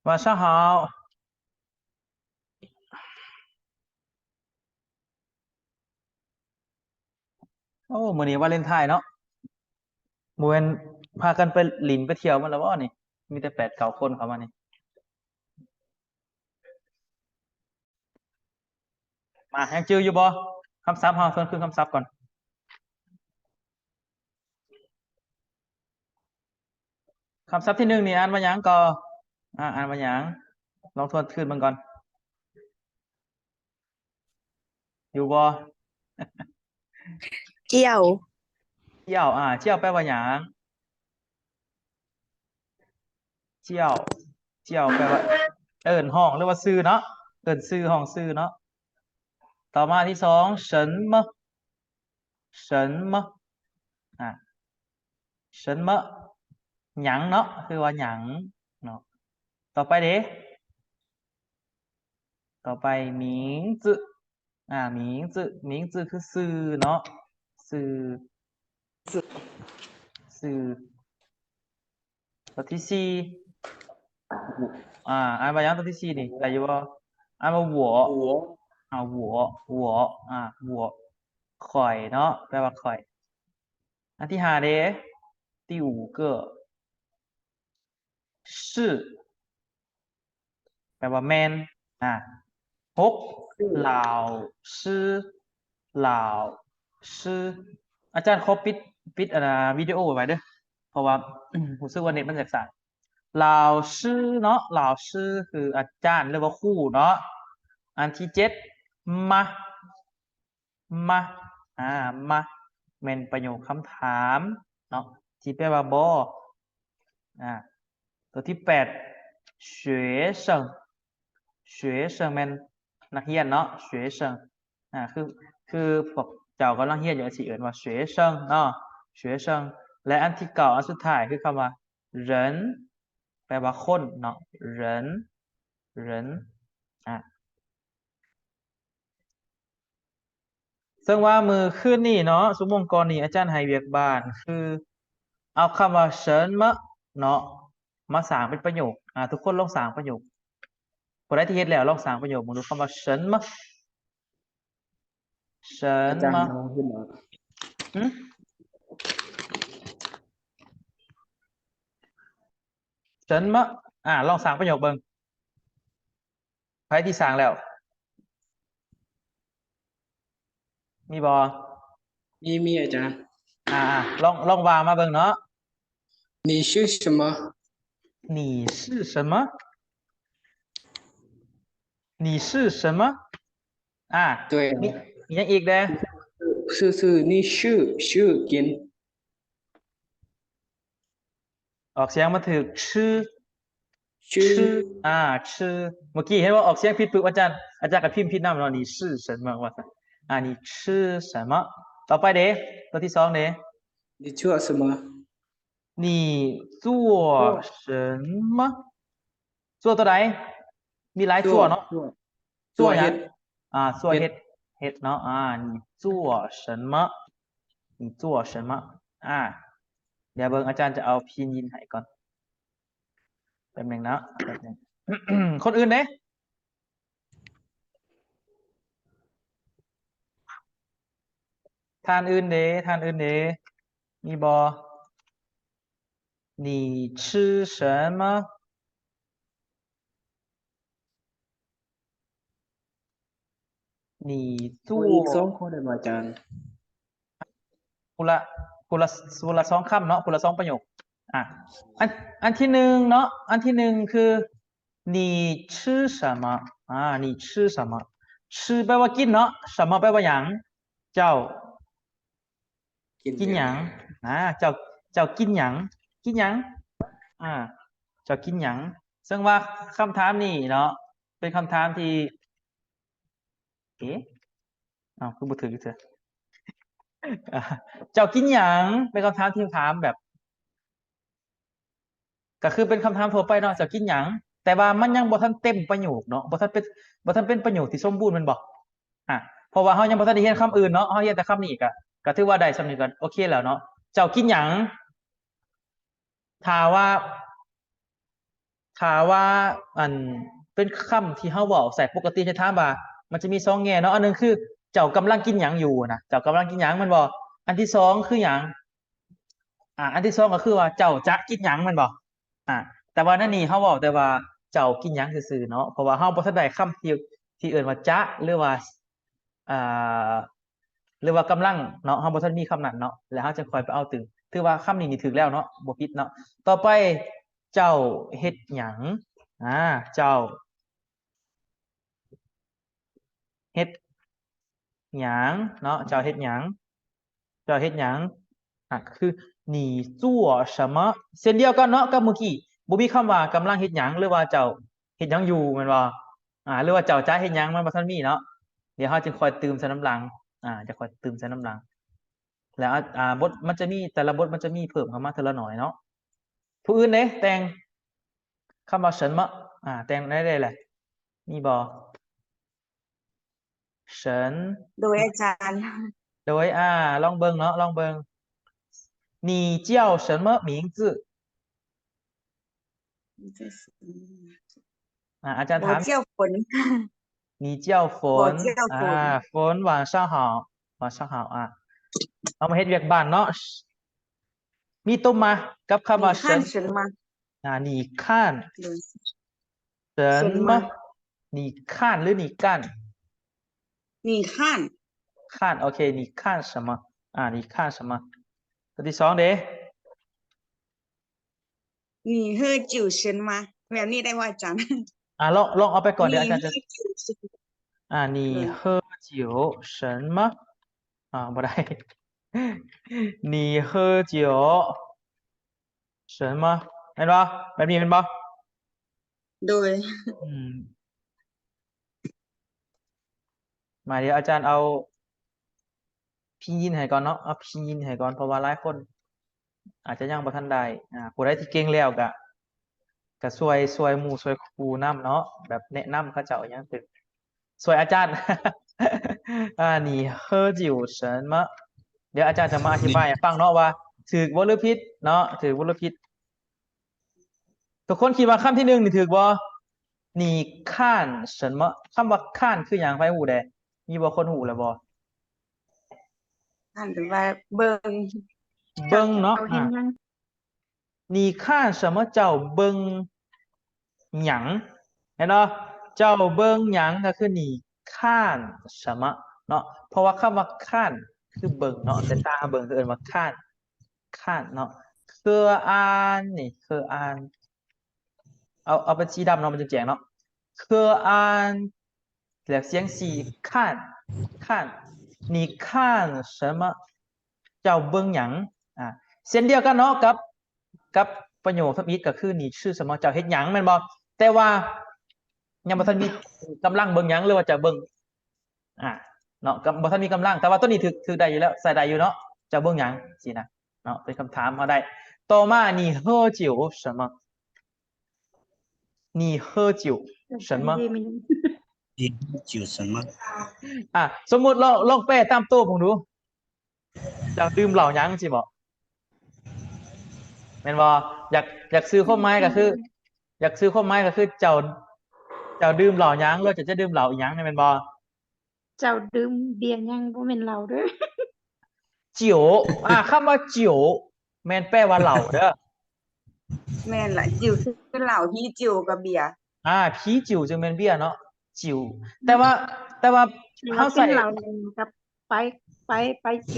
晚上好。 ໂອ້ ມື້ນີ້ວາເລັນທາຍເນາະ ບໍ່ແມ່ນພາກັນໄປຫຼິ້ນໄປທ່ຽວໝົດແລ້ວບໍ່ນີ້? ມີແຕ່ແປດເກົ້າຄົນເຂົ້າມານີ້. ມາ ຍັງຈື່ຢູ່ບໍ່? ຄຳສັບເຮົາ ທວນຄືນຄຳສັບກ່ອນ. ຄຳສັບທີໜຶ່ງນີ້ອ່ານວ່າຫຍັງກໍ? ອາ ອ່ານວ່າຫຍັງ? ລອງທວນຄືນເບິ່ງກ່ອນ. ຢູ່ບໍ່? 叫。叫 ອາ 叫 ແປວ່າຫຍັງ? 叫 叫 ແປວ່າເອີ້ນຮ້ອງ ຫຼືວ່າຊື່ເນາະ ເອີ້ນຊື່ ຮ້ອງຊື່ເນາະ. ຕໍ່ມາທີສອງ 什么 什么 ອາ 什么 ຫຍັງເນາະ ຄືວ່າຫຍັງເນາະ. ຕໍ່ໄປເດ? ຕໍ່ໄປ 名字 ອາ 名字 名字 ຄືຊື່ເນາະ ຊື່ ຊື່ ຕົວທີສີ່ ອາ ອ່ານວ່າຫຍັງຕົວທີສີ່ນີ້ ໄດ້ຢູ່ບໍ່? ອ່ານວ່າ 我 我 ອາ 我 我 ອາ 我 ຂ້ອຍເນາະ ແປວ່າຂ້ອຍ. ອັນທີຫ້າເດ? 第五个 是 ແປວ່າແມ່ນ ອາ ຫົກ 老师 老师 ອາຈານຂໍປິດ ປິດ ອັນນ່າ ວິດີໂອໄວ້ເດີ ເພາະວ່າ ຮູ້ສຶກວ່າເນັດມັນຈະສາຍ. 老师 ເນາະ 老师 ຄືອາຈານ ຫຼືວ່າຄູເນາະ. ອັນທີເຈັດ 吗 吗 ອາ 吗 ແມ່ນປະໂຫຍກຄຳຖາມເນາະ ທີ່ແປວ່າບໍ່ ອາ ຕົວທີແປດ 学生 学生 ແມ່ນນັກຮຽນເນາະ 学生 ອາ ຄື ຄືພວກເຈົ້າກຳລັງຮຽນຢູ່ ຊິເອີ້ນວ່າ 学生 ເນາະ 学生. ແລະ ອັນທີເກົ້າ ອັນສຸດທ້າຍ ຄືຄຳວ່າ 人 ແປວ່າຄົນເນາະ 人 人 ອາ ເຊິ່ງວ່າມື້ຄືນນີ້ເນາະ ຊົ່ວໂມງກ່ອນນີ້ ອາຈານໃຫ້ວຽກບ້ານ ຄືເອົາຄຳວ່າ 什么 ເນາະ ມາສ້າງເປັນປະໂຫຍກ. ອາ ທຸກຄົນລອງສ້າງປະໂຫຍກ ຜູ້ໃດທີ່ເຮັດແລ້ວ ລອງສ້າງປະໂຫຍກເບິ່ງດູ ຄຳວ່າ 什么 什么 ອາຈານເຮົາເຮັດແລ້ວ ຫຶ? 什么 ອາ ລອງສ້າງປະໂຫຍກເບິ່ງ ໃຜທີ່ສ້າງແລ້ວ ມີບໍ່? ມີ ມີອາຈານ. ອາ ອາ ລອງ ລອງວ່າມາເບິ່ງເນາະ. 你是什么? 你是什么? 你是什么? ອາ 对 ມີ ມີຫຍັງອີກແດ່? 是 是 你是 是 กิน. ອອກສຽງມັນຖືກ ຊື່ ຊື່ ຊື່ ອາ ຊື່. ເມື່ອກີ້ເຫັນວ່າອອກສຽງຜິດປຶບ ອາຈານ ອາຈານກໍພິມຜິດນຳເນາະ 你是什么 ວ່າຊັ້ນ. ອາ 你吃什么? ຕໍ່ໄປເດ ຕົວທີສອງເດ 你做什么? 你做什么? 做 ຕົວໃດ? ມີຫຼາຍ 做 ຕົວເນາະ 做 做ຫຍັງ? ເຮັດ ອາ 做 ເຮັດ ເຮັດ ເຮັດເນາະ. ອາ 你做什么? 你做什么? ອາ ດຽວເບິ່ງ ອາຈານຈະເອົາພິນຍິນໃຫ້ກ່ອນ ແປັບໜຶ່ງເນາະ ແປັບໜຶ່ງ. ຄົນອື່ນເດ? ທ່ານອື່ນເດ? ທ່ານອື່ນເດ? ມີບໍ່? 你吃什么? 你做 ອີກສອງຂໍ້ໄດ້ບໍ່ອາຈານ? ຜູ້ລະ ຜູ້ລະ ຜູ້ລະສອງຄຳເນາະ ຜູ້ລະສອງປະໂຫຍກ. ອາ ອັນ ອັນທີໜຶ່ງເນາະ ອັນທີໜຶ່ງຄື 你吃什么? ອາ 你吃什么? 吃 ແປວ່າກິນເນາະ 什么 ແປວ່າຫຍັງ? ເຈົ້າ ກິນ ກິນຫຍັງ? ອາ ເຈົ້າ ເຈົ້າກິນຫຍັງ? ກິນຫຍັງ? ອາ ເຈົ້າກິນຫຍັງ? ເຊິ່ງວ່າຄຳຖາມນີ້ເນາະ ເປັນຄຳຖາມທີ່ ເອ ເອົ້າ ຄືບໍ່ຖືກຢູ່ເທື່ອ. ເຈົ້າກິນຫຍັງ? ເປັນຄຳຖາມທີ່ຖາມແບບ ກໍຄືເປັນຄຳຖາມທົ່ວໄປເນາະ ເຈົ້າກິນຫຍັງ? ແ ຕ່ວ່າມັນຍັງບໍ່ທັນເຕັມປະໂຫຍກເນາະ ບໍ່ທັນເປັນ ບໍ່ທັນເປັນປະໂຫຍກທີ່ສົມບູນແມ່ນບໍ່? ອາ ເພາະວ່າເຮົາຍັງບໍ່ທັນໄດ້ຮຽນຄຳອື່ນເນາະ ເຮົາຮຽນແຕ່ຄຳນີ້ກະ ກະຖືວ່າໄດ້ສ່ຳນີ້ກະໂອເຄແລ້ວເນາະ. ເຈົ້າກິນຫຍັງ? ຖ້າວ່າ ຖ້າວ່າ ອັນ ເປັນຄຳທີ່ເຮົາເວົ້າໃຊ້ປົກກະຕິ ຈະຖາມວ່າ ມັນຈະມີສອງແງ່ເນາະ ອັນໜຶ່ງຄື ເຈົ້າກຳລັງກິນຫຍັງຢູ່ນະ ເຈົ້າກຳລັງກິນຫຍັງແມ່ນບໍ່? ອັນທີສອງຄືຫຍັງ? ອາ ອັນທີສອງກໍຄືວ່າ ເຈົ້າຈະກິນຫຍັງແມ່ນບໍ່? ອາ ແຕ່ວ່າໃນນີ້ເຮົາເວົ້າແຕ່ວ່າ ເຈົ້າກິນຫຍັງຊື່ໆເນາະ ເພາະວ່າເຮົາບໍ່ທັນໄດ້ຄຳທີ່ ທີ່ເອີ້ນວ່າຈະ ຫຼືວ່າ ອ່າ ຫຼືວ່າກຳລັງເນາະ ເຮົາບໍ່ທັນມີຄຳນັ້ນເນາະ ແລ້ວເຮົາຈຶ່ງຄ່ອຍໄປເອົາຕື່ມ. ຖືວ່າຄຳນີ້ນີ້ຖືກແລ້ວເນາະ ບໍ່ຜິດເນາະ. ຕໍ່ໄປ ເຈົ້າເຮັດຫຍັງ? ອາ ເຈົ້າເຮັດຫຍັງເນາະ ເຈົ້າເຮັດຫຍັງ? ເຈົ້າເຮັດຫຍັງ? ອາ ກໍຄື 你做什么 ເຊັ່ນດຽວກັນເນາະກັບມື້ກີ້ ບໍ່ມີຄຳວ່າກຳລັງເຮັດຫຍັງ ຫຼືວ່າເຈົ້າເຮັດຫຍັງຢູ່ແມ່ນບໍ່? ອາ ຫຼືວ່າເຈົ້າຈະເຮັດຫຍັງ ມັນບໍ່ທັນມີເນາະ ດຽວເຮົາຈຶ່ງຄ່ອຍຕື່ມໃສ່ນຳຫຼັງ ອາ ຈະຄ່ອຍຕື່ມໃສ່ນຳຫຼັງ ແລ້ວ ອາ ອາ ບົດມັນຈະມີ ແຕ່ລະບົດມັນຈະມີເພີ່ມເຂົ້າມາເທື່ອລະໜ້ອຍເນາະ. ຜູ້ອື່ນເດ້ ແຕ່ງຄຳວ່າ 什么 ອາ ແຕ່ງໄດ້ເລີຍແຫຼະ ມີບໍ່? 什 ໂດຍອາຈານ ໂດຍ ອາ ລອງເບິ່ງເນາະ ລອງເບິ່ງ 你叫什么名字? ອາ ອາຈານຖາມ 我叫ฝน 你叫ฝน 我叫ฝน ອາ ฝน 晚上好 晚上好 ອາ ເຮົາມາເຮັດວຽກບ້ານເນາະ ມີຕົບມາກັບຄຳວ່າ 你看什么 什么 ອາ 你看 โดຍ 什么 什么 你看 ຫຼື 你干? 你看 看 ໂອເຄ 你看什么 ອາ 你看什么 ຕົວທີສອງເດ້ 你喝酒什么 ແບບນີ້ໄດ້ບໍ່ອາຈານ? ອາ ລອງ ລອງເອົາໄປກ່ອນ ເດີອາຈານຈະ 你喝酒什么 ອາ 你喝酒什么 ອາ ບໍ່ໄດ້ 你喝酒什么 ແມ່ນບໍ່? ແບບນີ້ແມ່ນບໍ່? ໂດຍ ອືມ ມາ ດຽວອາຈານເອົາ ພິນຍິນໃຫ້ກ່ອນເນາະ ເອົາພິນຍິນໃຫ້ກ່ອນ ເພາະວ່າຫຼາຍຄົນອາດຈະຍັງບໍ່ທັນໄດ້ ອາ ຜູ້ໃດທີ່ເກັ່ງແລ້ວກະ ກະຊ່ວຍ ຊ່ວຍໝູ່ຊ່ວຍຄູນຳເນາະ ແບບແນະນຳເຂົາເຈົ້າອີ່ຫຍັງ ຊ່ວຍອາຈານ ອາ 你喝酒什么 ດຽວອາຈານຈະມາອະທິບາຍໃຫ້ຟັງເນາະວ່າຖືກບໍ່ ຫຼື ຜິດເນາະ ຖືກບໍ່ ຫຼື ຜິດ. ທຸກຄົນຄິດວ່າຄຳທີໜຶ່ງນີ້ຖືກບໍ່? 你看什么 ຄຳວ່າ 看 ຄືຫຍັງ ໃຜຮູ້ແດ່? ມີບໍ່ ຄົນຮູ້ແລ້ວບໍ່? 看 ແປວ່າເບິ່ງ ເບິ່ງເນາະ ເຈົ້າເຫັນຫຍັງ? 你看什么 ເຈົ້າເບິ່ງຫຍັງ ແມ່ນບໍ່? ເຈົ້າເບິ່ງຫຍັງ ກໍຄື 你看什么 ເນາະ ເພາະວ່າຄຳວ່າ 看 ຄືເບິ່ງເນາະ ແຕ່ຕາເບິ່ງ ເຂົາເອີ້ນວ່າ 看 看 ເນາະ เคยอ่าน ນີ້ เคยอ่าน ເອົາ ເອົາເປັນສີດຳເນາະ ມັນຈຶ່ງແຈ້ງເນາະ เคยอ่าน ແລ້ວສຽງສີ່ 看 看 你看什么 ເຈົ້າເບິ່ງຫຍັງ ອາ ເຊັ່ນດຽວກັນເນາະ ກັບ ກັບປະໂຫຍກທຳອິດ ກໍຄື 你吃什么 ເຈົ້າເຮັດຫຍັງ ແມ່ນບໍ່? ແຕ່ວ່າຍັງບໍ່ທັນມີກຳລັງເບິ່ງຫຍັງ ຫຼືວ່າຈະເບິ່ງ ອາ ເນາະ ກໍບໍ່ທັນມີກຳລັງ ແຕ່ວ່າຕົວນີ້ຖືກ ຖືກໄດ້ຢູ່ແລ້ວ ໃຊ້ໄດ້ຢູ່ເນາະ ເຈົ້າເບິ່ງຫຍັງ ຊີ້ນະ ເນາະ ເປັນຄຳຖາມເຮົາໄດ້. ຕໍ່ມາ 你喝酒什么 你喝酒什么 你喝酒什么 ອາ ສົມມຸດລອງ ລອງແປຕາມໂຕເບິ່ງດູ ເຈົ້າດື່ມເຫຼົ້າຫຍັງ ຊີ້ບໍ? ແມ່ນບໍ່? ຢາກ ຢາກສື່ຄວາມໝາຍກໍຄື ຢາກສື່ຄວາມໝາຍກໍຄື ເຈົ້າ ເຈົ້າດື່ມເຫຼົ້າຫຍັງ ຫຼືເຈົ້າຈະດື່ມເຫຼົ້າອີ່ຫຍັງນີ້ ແມ່ນບໍ່? ເຈົ້າດື່ມເບຍຫຍັງ ບໍ່ແມ່ນເຫຼົ້າເດີ. 酒 ອາ ຄຳວ່າ 酒 ແມ່ນແປວ່າເຫຼົ້າເດີ. ແມ່ນລະ 酒 ຄືເຫຼົ້າ 啤酒 ກໍເບຍ ອາ 啤酒 ຈຶ່ງແມ່ນເບຍເນາະ 酒 ແຕ່ວ່າ ແຕ່ວ່າ ແຕ່ວ່າ ເຮົາໃສ່ 白酒 ກັບ 白 白 白酒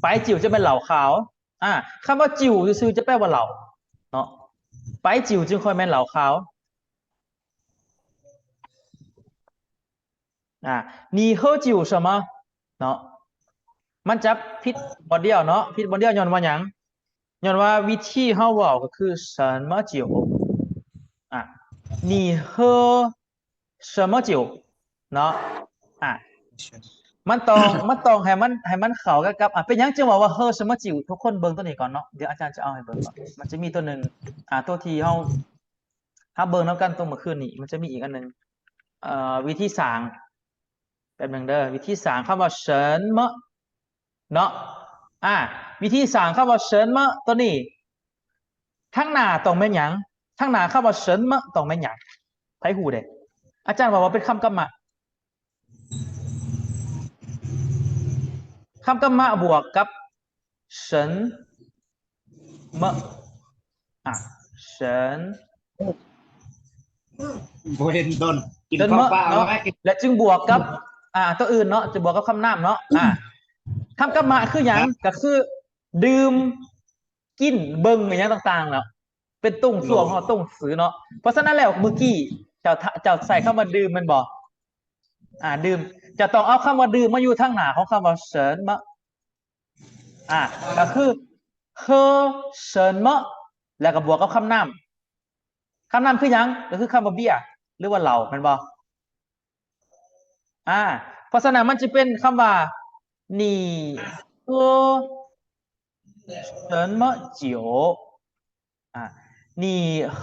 白酒 ຈະແມ່ນເຫຼົ້າຂາວ ອາ ຄຳວ່າ 酒 ຊື່ໆ ຈະແປວ່າເຫຼົ້າເນາະ 白酒 ຈຶ່ງຄ່ອຍແມ່ນເຫຼົ້າຂາວ. ອາ 你喝酒什么 ເນາະ ມັນຈະຜິດບ່ອນດຽວເນາະ ຜິດບ່ອນດຽວ ຍ້ອນວ່າຫຍັງ? ຍ້ອນວ່າວິທີເຮົາເວົ້າກໍຄື 什么酒 ອາ 你喝什么酒 ເນາະ ອາ ມັນຕ້ອງ ມັນຕ້ອງໃຫ້ມັນ ໃຫ້ມັນເຂົ້າກັບ ກັບ ອາ ເປັນຫຍັງຈຶ່ງເວົ້າວ່າ 喝什么酒 ທຸກຄົນເບິ່ງຕົວນີ້ກ່ອນເນາະ ດຽວອາຈານຈະເອົາໃຫ້ເບິ່ງກ່ອນ ມັນຈະມີຕົວໜຶ່ງ ອາ ຕົວທີ່ເຮົາ ເຮົາເບິ່ງນຳກັນຕົວເມື່ອຄືນນີ້ ມັນຈະມີອີກອັນໜຶ່ງ ເອີ ວິທີສ້າງ ແປັບໜຶ່ງເດີ ວິທີສ້າງຄຳວ່າ 什么 ເນາະ ອາ ວິທີສ້າງຄຳວ່າ 什么 ຕົວນີ້ ທາງໜ້າຕ້ອງແມ່ນຫຍັງ? ທາງໜ້າຄຳວ່າ 什么 ຕ້ອງແມ່ນຫຍັງ? ໃຜຮູ້ເດ? ອາຈານເວົ້າວ່າເປັນຄຳກຳມະ ຄຳກຳມະບວກກັບ 什么 ອາ 什 ບໍ່ເຫັນດົນ ກິນ 什 ເຂົ້າ 么 ປາ ເນາະ ແລ້ວຈຶ່ງບວກກັບ ອາ ຕົວອື່ນເນາະ ຈະບວກກັບຄຳນາມເນາະ ອາ ຄຳກຳມະຄືຫຍັງ? ກໍຄືດື່ມ ກິນ ເບິ່ງ ອີຫຍັງຕ່າງໆເນາະ ເປັນຕົງ ສວງ ເນາະ ຕົງ ຊື່ ເນາະ ເພາະສະນັ້ນແລ້ວ ເມື່ອກີ້ເຈົ້າ ເຈົ້າໃຊ້ຄຳວ່າດື່ມແມ່ນບໍ່? ອາ ດື່ມ ຈະຕ້ອງເອົາຄຳວ່າດື່ມມາຢູ່ທາງໜ້າຂອງຄຳວ່າ 什么 ອາ ກໍຄື 喝什么 ແລ້ວກໍບວກກັບຄຳນາມ ຄຳນາມຄືຫຍັງ? ກໍຄືຄຳວ່າເບຍ ຫຼືວ່າເຫຼົ້າແມ່ນບໍ່? ອາ ເພາະສະນັ້ນມັນຈະເປັນຄຳວ່າ 你喝什么酒 ອາ 你喝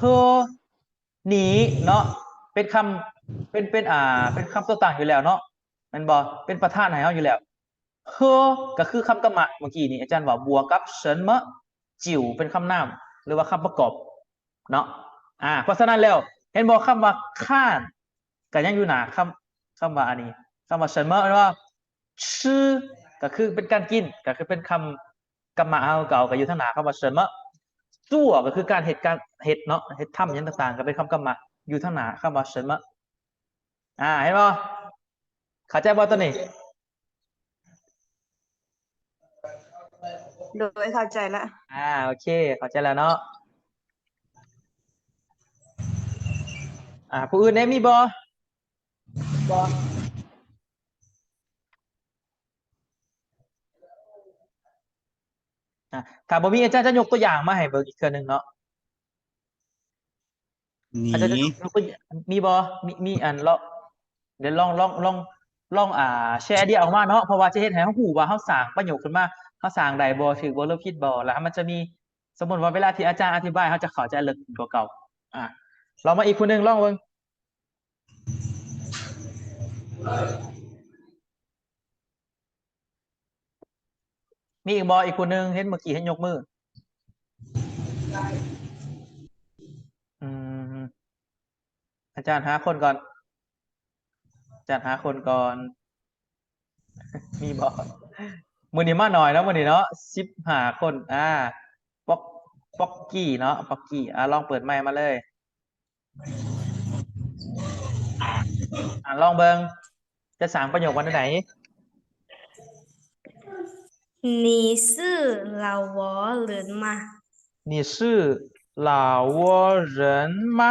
你 ເນາະ ເປັນຄຳ ເປັນ ເປັນ ອາ ເປັນຄຳຕົວຕັ້ງຢູ່ແລ້ວເນາະ ແມ່ນບໍ່? ເປັນປະທານໃຫ້ເຮົາຢູ່ແລ້ວ 喝 ກໍຄືຄຳກຳມະເມື່ອກີ້ນີ້ອາຈານເວົ້າ ບວກກັບ 什么 酒 ເປັນຄຳນາມ ຫຼືວ່າຄຳປະກອບເນາະ ອາ ເພາະສະນັ້ນແລ້ວ ເຫັນບໍ່? ຄຳວ່າ 看 ກໍຍັງຢູ່ໜ້າຄຳ ຄຳວ່າອັນນີ້ ຄຳວ່າ 什么 ແມ່ນບໍ່? 吃 ກໍຄືເປັນການກິນ ກໍຄືເປັນຄຳກຳມະ ເຮົາກໍເອົາ ກໍຢູ່ທາງໜ້າຄຳວ່າ 什么 做 ກໍຄືການເຮັດ ການເຮັດເນາະ ເຮັດທຳຫຍັງຕ່າງໆ ກໍເປັນຄຳກຳມະ ຢູ່ທາງໜ້າຄຳວ່າ 什么 ອາ ເຫັນບໍ່? ເຂົ້າໃຈບໍ່ຕົວນີ້? ໂດຍ ເຂົ້າໃຈລະ ອາ ໂອເຄ ເຂົ້າໃຈແລ້ວເນາະ ອາ ຜູ້ອື່ນເດ ມີບໍ່? ບໍ່ ອາ ຖ້າບໍ່ມີ ອາຈານຈະຍົກຕົວຢ່າງມາໃຫ້ເບິ່ງອີກເທື່ອໜຶ່ງເນາະ ນີ້ ອາຈານ ມີບໍ່? ມີ ມີອັນ ລອງ ດຽວລອງ ລອງ ລອງ ລອງ ອາ ແຊໄອເດຍອອກມາເນາະ ເພາະວ່າຈະເຮັດໃຫ້ເຮົາຮູ້ວ່າເຮົາສ້າງປະໂຫຍກຂຶ້ນມາ ເຮົາສ້າງໄດ້ບໍ່ ຖືກບໍ່ ຫຼືຜິດບໍ່ ແລ້ວມັນຈະມີ ສົມມຸດວ່າເວລາທີ່ອາຈານອະທິບາຍ ເຮົາຈະເຂົ້າໃຈເລິກກວ່າເກົ່າ ອາ ລອງມາອີກຜູ້ໜຶ່ງ ລອງເບິ່ງ. ມີອີກບໍ່? ອີກຜູ້ໜຶ່ງ ເຫັນເມື່ອກີ້ເຫັນຍົກມື. ອືມ ອາຈານຫາຄົນກ່ອນ ອາຈານຫາຄົນກ່ອນ. ມີບໍ່? ມື້ນີ້ມາໜ້ອຍເນາະ ມື້ນີ້ເນາະ ສິບຫ້າຄົນ. ອາ ປັອກ ປັອກກີ້ເນາະ ປັອກກີ້. ອາ ລອງເປີດໄມມາເລີຍ. ອາ ລອງເບິ່ງ ຈະສ້າງປະໂຫຍກວ່າແນວໃດ? 你是老挝人吗? 你是老挝人吗?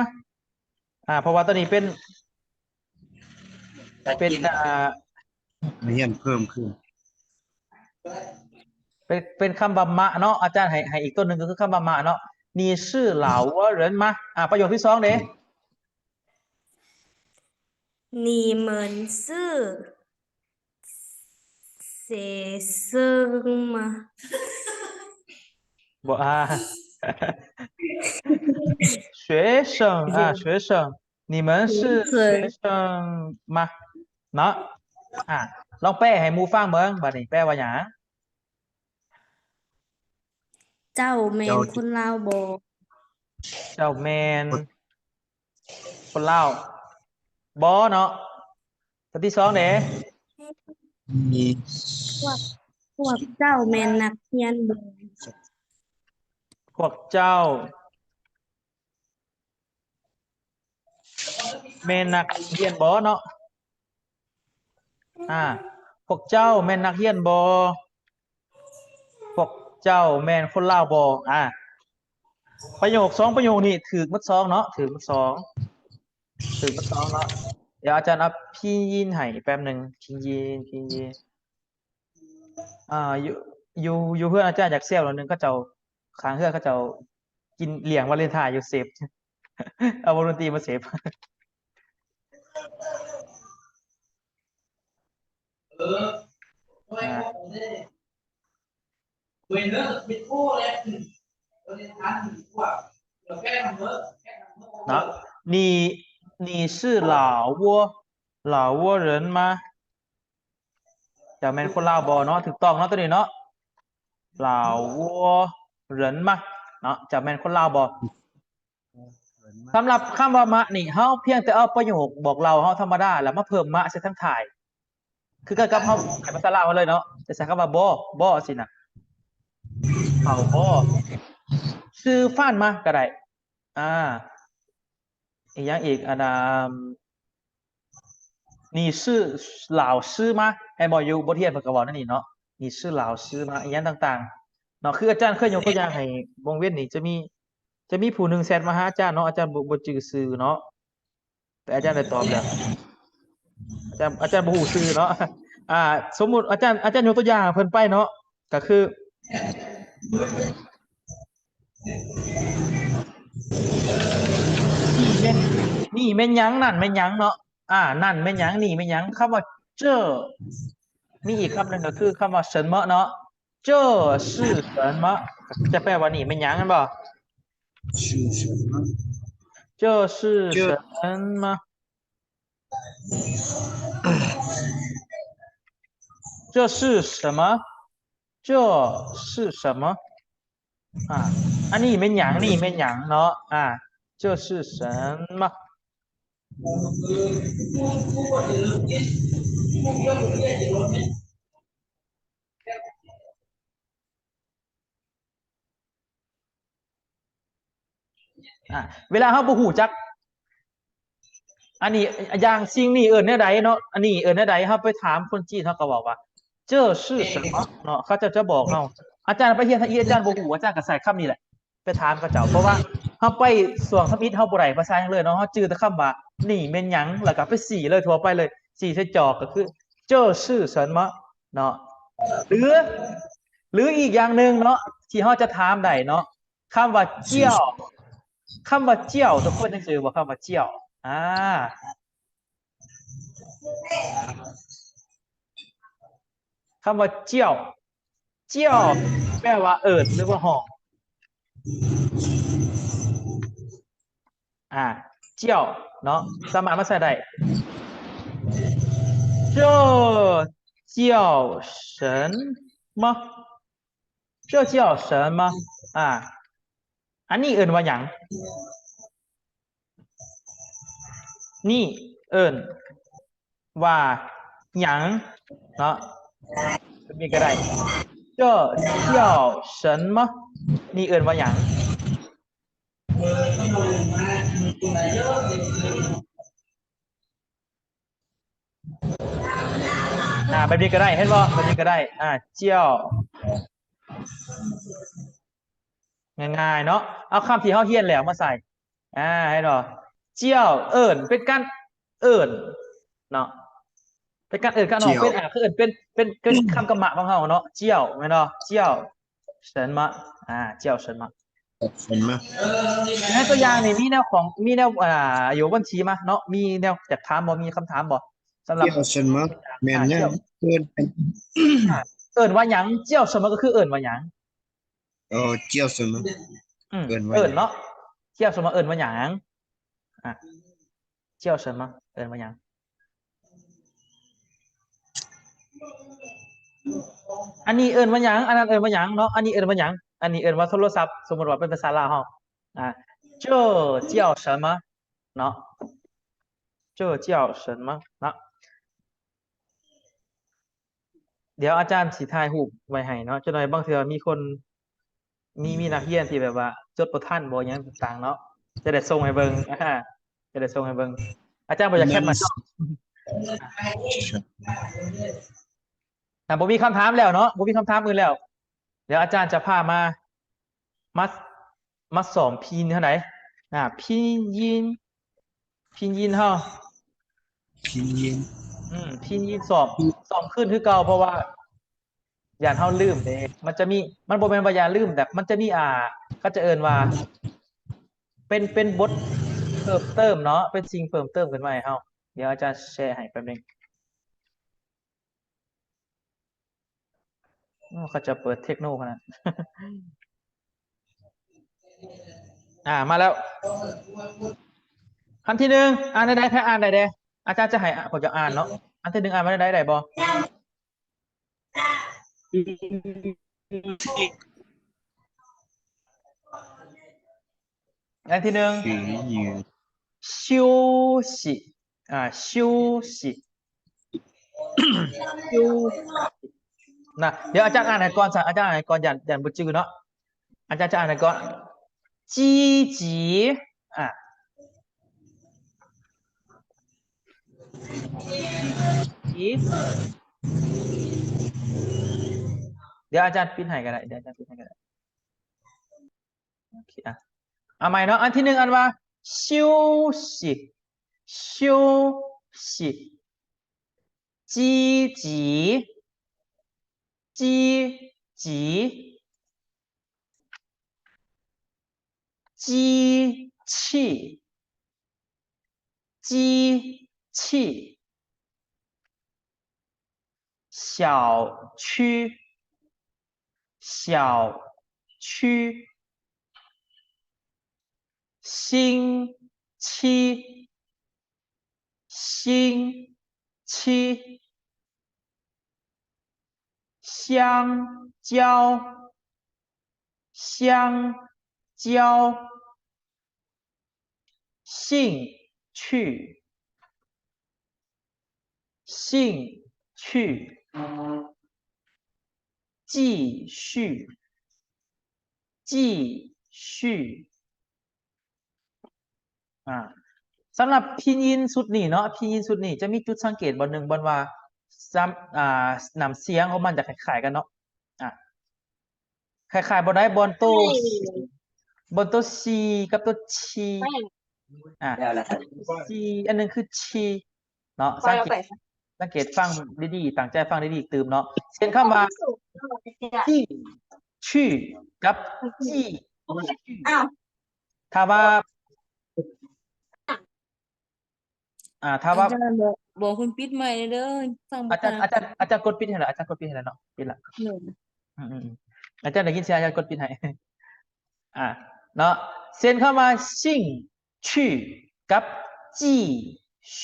ອາ ເພາະວ່າຕົວນີ້ເປັນ ເປັນ ອາ ຮຽນເພີ່ມຂຶ້ນ ເປັນ ເປັນຄຳວ່າມະເນາະ ອາຈານໃຫ້ ໃຫ້ອີກຕົວໜຶ່ງ ກໍຄືຄຳວ່າມະເນາະ. 你是老挝人吗? ອາ ປະໂຫຍກທີສອງເດ? 你们是学生吗? ບໍ່ ອາ 学生 ອາ 学生 你们是学生吗 ເນາະ. ອາ ລອງແປໃຫ້ໝູ່ຟັງເບິ່ງ ບາດນີ້ແປວ່າຫຍັງ? ເຈົ້າແມ່ນຄົນລາວບໍ່? ເຈົ້າແມ່ນຄົນລາວບໍ່ເນາະ. ຕົວທີສອງເດ? ພວກ ພວກເຈົ້າແມ່ນນັກຮຽນບໍ່? ພວກເຈົ້າ ແມ່ນນັກຮຽນບໍ່ເນາະ? ອາ ພວກເຈົ້າແມ່ນນັກຮຽນບໍ່? ພວກເຈົ້າແມ່ນຄົນລາວບໍ່? ອາ ປະໂຫຍກສອງປະໂຫຍກນີ້ຖືກໝົດສອງເນາະ ຖືກໝົດສອງ ຖືກໝົດສອງເນາະ. ດຽວອາຈານເອົາພິນຍິນໃຫ້ແປັບໜຶ່ງ ພິນຍິນ ພິນຍິນ. ອ່າ ຢູ່ ຢູ່ ຢູ່ເຮືອນອາຈານຢາກແຊວໜ້ອຍໜຶ່ງ ເຂົາເຈົ້າ ຂ້າງເຮືອນເຂົາເຈົ້າກິນລ້ຽງວາເລນທາຍຢູ່ ເສບ ເອົາວົງດົນຕີມາເສບ. ອ່າ ເນາະ你你是老挝老挝人吗 เจ้าแม่นคนลาวบ่เนาะ ถูกต้องเนาะตัวนี้เนาะ 老挝人吗 เนาะ เจ้าแม่นคนลาวบ่ สำหรับคำว่า吗 นี่ เฮาเพียงแต่เอาประโยคบอกเล่าเฮาธรรมดา แล้วมาเพิ่ม吗ใส่ทั้งท้าย คือกันกับเฮาใส่ภาษาลาวมาเลยเนาะ จะใส่คำว่าบ่ บ่ สินะ เขาบ่ 吃饭吗 ก็ได้ อ่า อีกอย่างอีก อันน่ะ 你是老师吗 แม่นบ่ อยู่บทเรียนเพิ่นก็เว้าแนวนี้เนาะ 你是老师吗 อีหยังต่างๆ เนาะ คืออาจารย์เคยยกตัวอย่างให้บางเว็นนี่ จะมี จะมีผู้หนึ่งแชตมาหาอาจารย์เนาะ อาจารย์บ่ บ่จื่อชื่อเนาะ แต่อาจารย์ได้ตอบแล้ว อาจารย์ อาจารย์บ่ฮู้ชื่อเนาะ อ่า สมมุติอาจารย์ อาจารย์ยกตัวอย่างให้เพิ่นไปเนาะ ก็คือ นี่แม่น นี่แม่นหยัง นั่นแม่นหยังเนาะ อ่า นั่นแม่นหยัง นี่แม่นหยัง คำว่า这 มีอีกคำหนึ่งก็คือคำว่า什么เนาะ 这是什么 จะแปลว่านี่แม่นหยัง แม่นบ่ 是什么这是什么这是什么这是什么 ອ່າ ອັນນີ້ແມ່ນຫຍັງ ນີ້ແມ່ນຫຍັງເນາະ ອ່າ 这是什么 ອ່າ ເວລາເຮົາບໍ່ຮູ້ຈັກ ອັນນີ້ ຢ່າງສິ່ງນີ້ເອີ້ນແນວໃດເນາະ ອັນນີ້ເອີ້ນແນວໃດ ເຮົາໄປຖາມຄົນຈີນ ເຮົາກໍເວົ້າວ່າ 这是什么 ເນາະ ເຂົາເຈົ້າຈະບອກເຮົາ ອາຈານໄປຮຽນທາງອີກ ອາຈານບໍ່ຮູ້ ອາຈານກໍໃຊ້ຄຳນີ້ແຫຼະ ໄປຖາມເຂົາເຈົ້າ ເພາະວ່າເຮົາໄປຊ່ວງທຳອິດ ເຮົາບໍ່ໄດ້ພາສາຫຍັງເລີຍເນາະ ເຮົາຈື່ແຕ່ຄຳວ່າ ນີ້ແມ່ນຫຍັງ ແລ້ວກໍໄປຊີ້ເລີຍ ທົ່ວໄປເລີຍ ຊີ້ໃສ່ຈອກ ກໍຄື 这是什么 ເນາະ ຫຼື ຫຼື ອີກຢ່າງໜຶ່ງເນາະ ທີ່ເຮົາຈະຖາມໄດ້ເນາະ ຄຳວ່າ 叫 ຄຳວ່າ 叫 ທຸກຄົນຍັງຈື່ບໍ່ ຄຳວ່າ 叫 ອ່າ ຄຳວ່າ 叫 叫 ແປວ່າເອີ້ນ ຫຼືວ່າຮ້ອງ ອ່າ 叫 ເນາະ ສາມາດມາໃຊ້ໄດ້ 这叫什么 这叫什么 ອ່າ ອັນນີ້ເອີ້ນວ່າຫຍັງ ນີ້ເອີ້ນວ່າຫຍັງເນາະ ແບບນີ້ກໍໄດ້ 这叫什么 ນີ້ເອີ້ນວ່າຫຍັງ ອ່າ ແບບນີ້ກໍໄດ້ ເຫັນບໍ່ ແບບນີ້ກໍໄດ້ ອ່າ 叫 ງ່າຍໆເນາະ ເອົາຄຳທີ່ເຮົາຮຽນແລ້ວມາໃສ່ ອ່າ ເຫັນບໍ່ 叫 ເອີ້ນ ເປັນການເອີ້ນເນາະ ເປັນການເອີ້ນກັນເນາະ 叫 ເປັນ ອ່າ ຄືເອີ້ນ ເປັນ ເປັນ ເປັນຄຳກຳມະຂອງເຮົາເນາະ 叫 ແມ່ນບໍ່ 叫什么 ອ່າ 叫什么 什么 ໃນຕົວຢ່າງນີ້ມີແນວຂອງ ມີແນວ ອ່າ 有问题吗 ເນາະ ມີແນວຢາກຖາມບໍ່ ມີຄຳຖາມບໍ່ ສຳລັບ 叫什么 ແມ່ນຫຍັງ 叫 ເອີ້ນ ອ່າ ເອີ້ນວ່າຫຍັງ 叫什么 ກໍຄືເອີ້ນວ່າຫຍັງ 哦，叫什么 ອືມ เอิ้นว่าหยัง เอิ้ນເນາະ 叫什么 ເອີ້ນວ່າຫຍັງ อ่າ 叫什么 ເອີ້ນວ່າຫຍັງ ອັນນີ້ເອີ້ນວ່າຫຍັງ ອັນນັ້ນເອີ້ນວ່າຫຍັງເນາະ ອັນນີ້ເອີ້ນວ່າຫຍັງ ອັນນີ້ເອີ້ນວ່າໂທລະສັບ ສົມມຸດວ່າເປັນພາສາລາວເຮົາ ອ່າ 这叫什么 ເນາະ 这叫什么 ເນາະ ດຽວອາຈານຊິຖ່າຍຮູບໄວ້ໃຫ້ເນາະ ຈັກໜ່ອຍບາງເທື່ອມີຄົນ ມີ ມີນັກຮຽນທີ່ແບບວ່າຈົດບໍ່ທັນບໍ່ຫຍັງຕ່າງໆເນາະ ຈະໄດ້ສົ່ງໃຫ້ເບິ່ງ ອ່າ ຈະໄດ້ສົ່ງໃຫ້ເບິ່ງ ອາຈານບໍ່ຢາກແຄປໜ້າຈໍ້ ອ່າ ບໍ່ມີຄຳຖາມແລ້ວເນາະ ບໍ່ມີຄຳຖາມອື່ນແລ້ວ ດຽວອາຈານຈະພາມາ ມາ ມາສອບພິນເທົ່າໃດ ອ່າ ພິນຍິນ ພິນຍິນເຮົາ ພິນຍິນ ອືມ ພິນຍິນສອບ ສອບຄືນຄືເກົ່າ ເພາະວ່າຢ້ານເຮົາລືມເດ້ ມັນຈະມີ ມັນບໍ່ແມ່ນວ່າຢ່າລືມ ແບບມັນຈະມີ ອ່າ ເຂົາຈະເອີ້ນວ່າ ເປັນ ເປັນບົດເພີ່ມເຕີມເນາະ ເປັນສິ່ງເພີ່ມເຕີມຂຶ້ນມາໃຫ້ເຮົາ ດຽວອາຈານແຊໃຫ້ແປັບໜຶ່ງ. ໂອ້ ເຂົາເຈົ້າເປີດເທັກໂນຂະໜາດ ອ່າ ມາແລ້ວ ໂອ້ ອັນທີໜຶ່ງ ອ່ານໄດ້ ໃຜອ່ານໄດ້ແດ່? ອາຈານຈະໃຫ້ພວກເຈົ້າອ່ານເນາະ. ອັນທີໜຶ່ງ ອ່ານວ່າແນວໃດ ໄດ້ບໍ່? ອັນທີໜຶ່ງ 休息 ອ່າ 休息 休息 ນະ. ດຽວອາຈານອ່ານໃຫ້ກ່ອນຊະ ອາຈານອ່ານໃຫ້ກ່ອນ ຢ້ານ ຢ້ານບໍ່ຈື່ເນາະ. ອາຈານຈະອ່ານໃຫ້ກ່ອນ 积极 ອ່າ 积极 ດຽວອາຈານປິດໃຫ້ກໍໄດ້ ດຽວອາຈານປິດໃຫ້ກໍໄດ້. ໂອເຄ ອ່ະ ເອົາໃໝ່ເນາະ. ອັນທີໜຶ່ງ ອ່ານວ່າ 休息 休息 积极 积极 机器 机器 小区 小区 星期 星期 香蕉 香蕉 兴趣 兴趣 继续 继续 ອ່າ ສຳລັບພິນຍິນຊຸດນີ້ເນາະ ພິນຍິນຊຸດນີ້ຈະມີຈຸດສັງເກດບ່ອນໜຶ່ງ ບ່ອນວ່າ ສຳ ອ່າ ນ້ຳສຽງຂອງມັນຈະຄ້າຍໆກັນເນາະ. ອ່າ ຄ້າຍໆ ບ່ອນໃດ? ບ່ອນໂຕ ບ່ອນໂຕ C ກັບໂຕ C ອ່າ C ອັນໜຶ່ງຄື C ເນາະ. ສັງເກດ ສັງເກດຟັງດີໆ ຕັ້ງໃຈຟັງດີໆຕື່ມເນາະ. ເຊັ່ນຄຳວ່າ 进去 ກັບ 继续 ຖ້າວ່າ ອ່າ ຖ້າວ່າ ອາຈານບອກ ບອກເພິ່ນປິດໄມແດ່ເດີ ຟັງບໍ່ ອາຈານ ອາຈານ ອາຈານກົດປິດໃຫ້ລະ ອາຈານກົດປິດໃຫ້ລະເນາະ ປິດລະ. ອືມໆ ອາຈານໄດ້ຍິນສຽງ ອາຈານກົດປິດໃຫ້. ອ່າ ເນາະ ເຊັ່ນຄຳວ່າ 兴趣 ກັບ 继续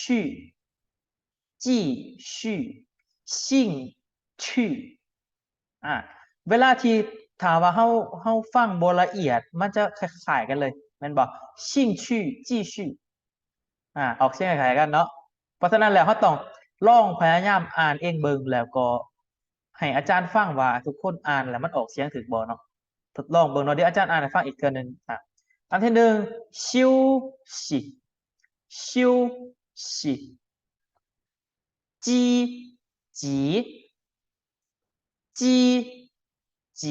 继续 兴趣 ອ່າ ເວລາທີ່ ຖ້າວ່າເຮົາ ເຮົາຟັງບໍ່ລະອຽດ ມັນຈະຄ້າຍໆກັນເລີຍ ແມ່ນບໍ່? 兴趣 继续 ອ່າ ອອກສຽງຄ້າຍໆກັນເນາະ. ເພາະສະນັ້ນແລ້ວ ເຮົາຕ້ອງລອງພະຍາຍາມອ່ານເອງເບິ່ງ ແລ້ວກໍໃຫ້ອາຈານຟັງວ່າທຸກຄົນອ່ານແລ້ວມັນອອກສຽງຖືກບໍ່ເນາະ. ທົດລອງເບິ່ງເນາະ ດຽວອາຈານອ່ານໃຫ້ຟັງອີກເທື່ອໜຶ່ງ. ອ່າ ອັນທີໜຶ່ງ 休息 休息 积极 积极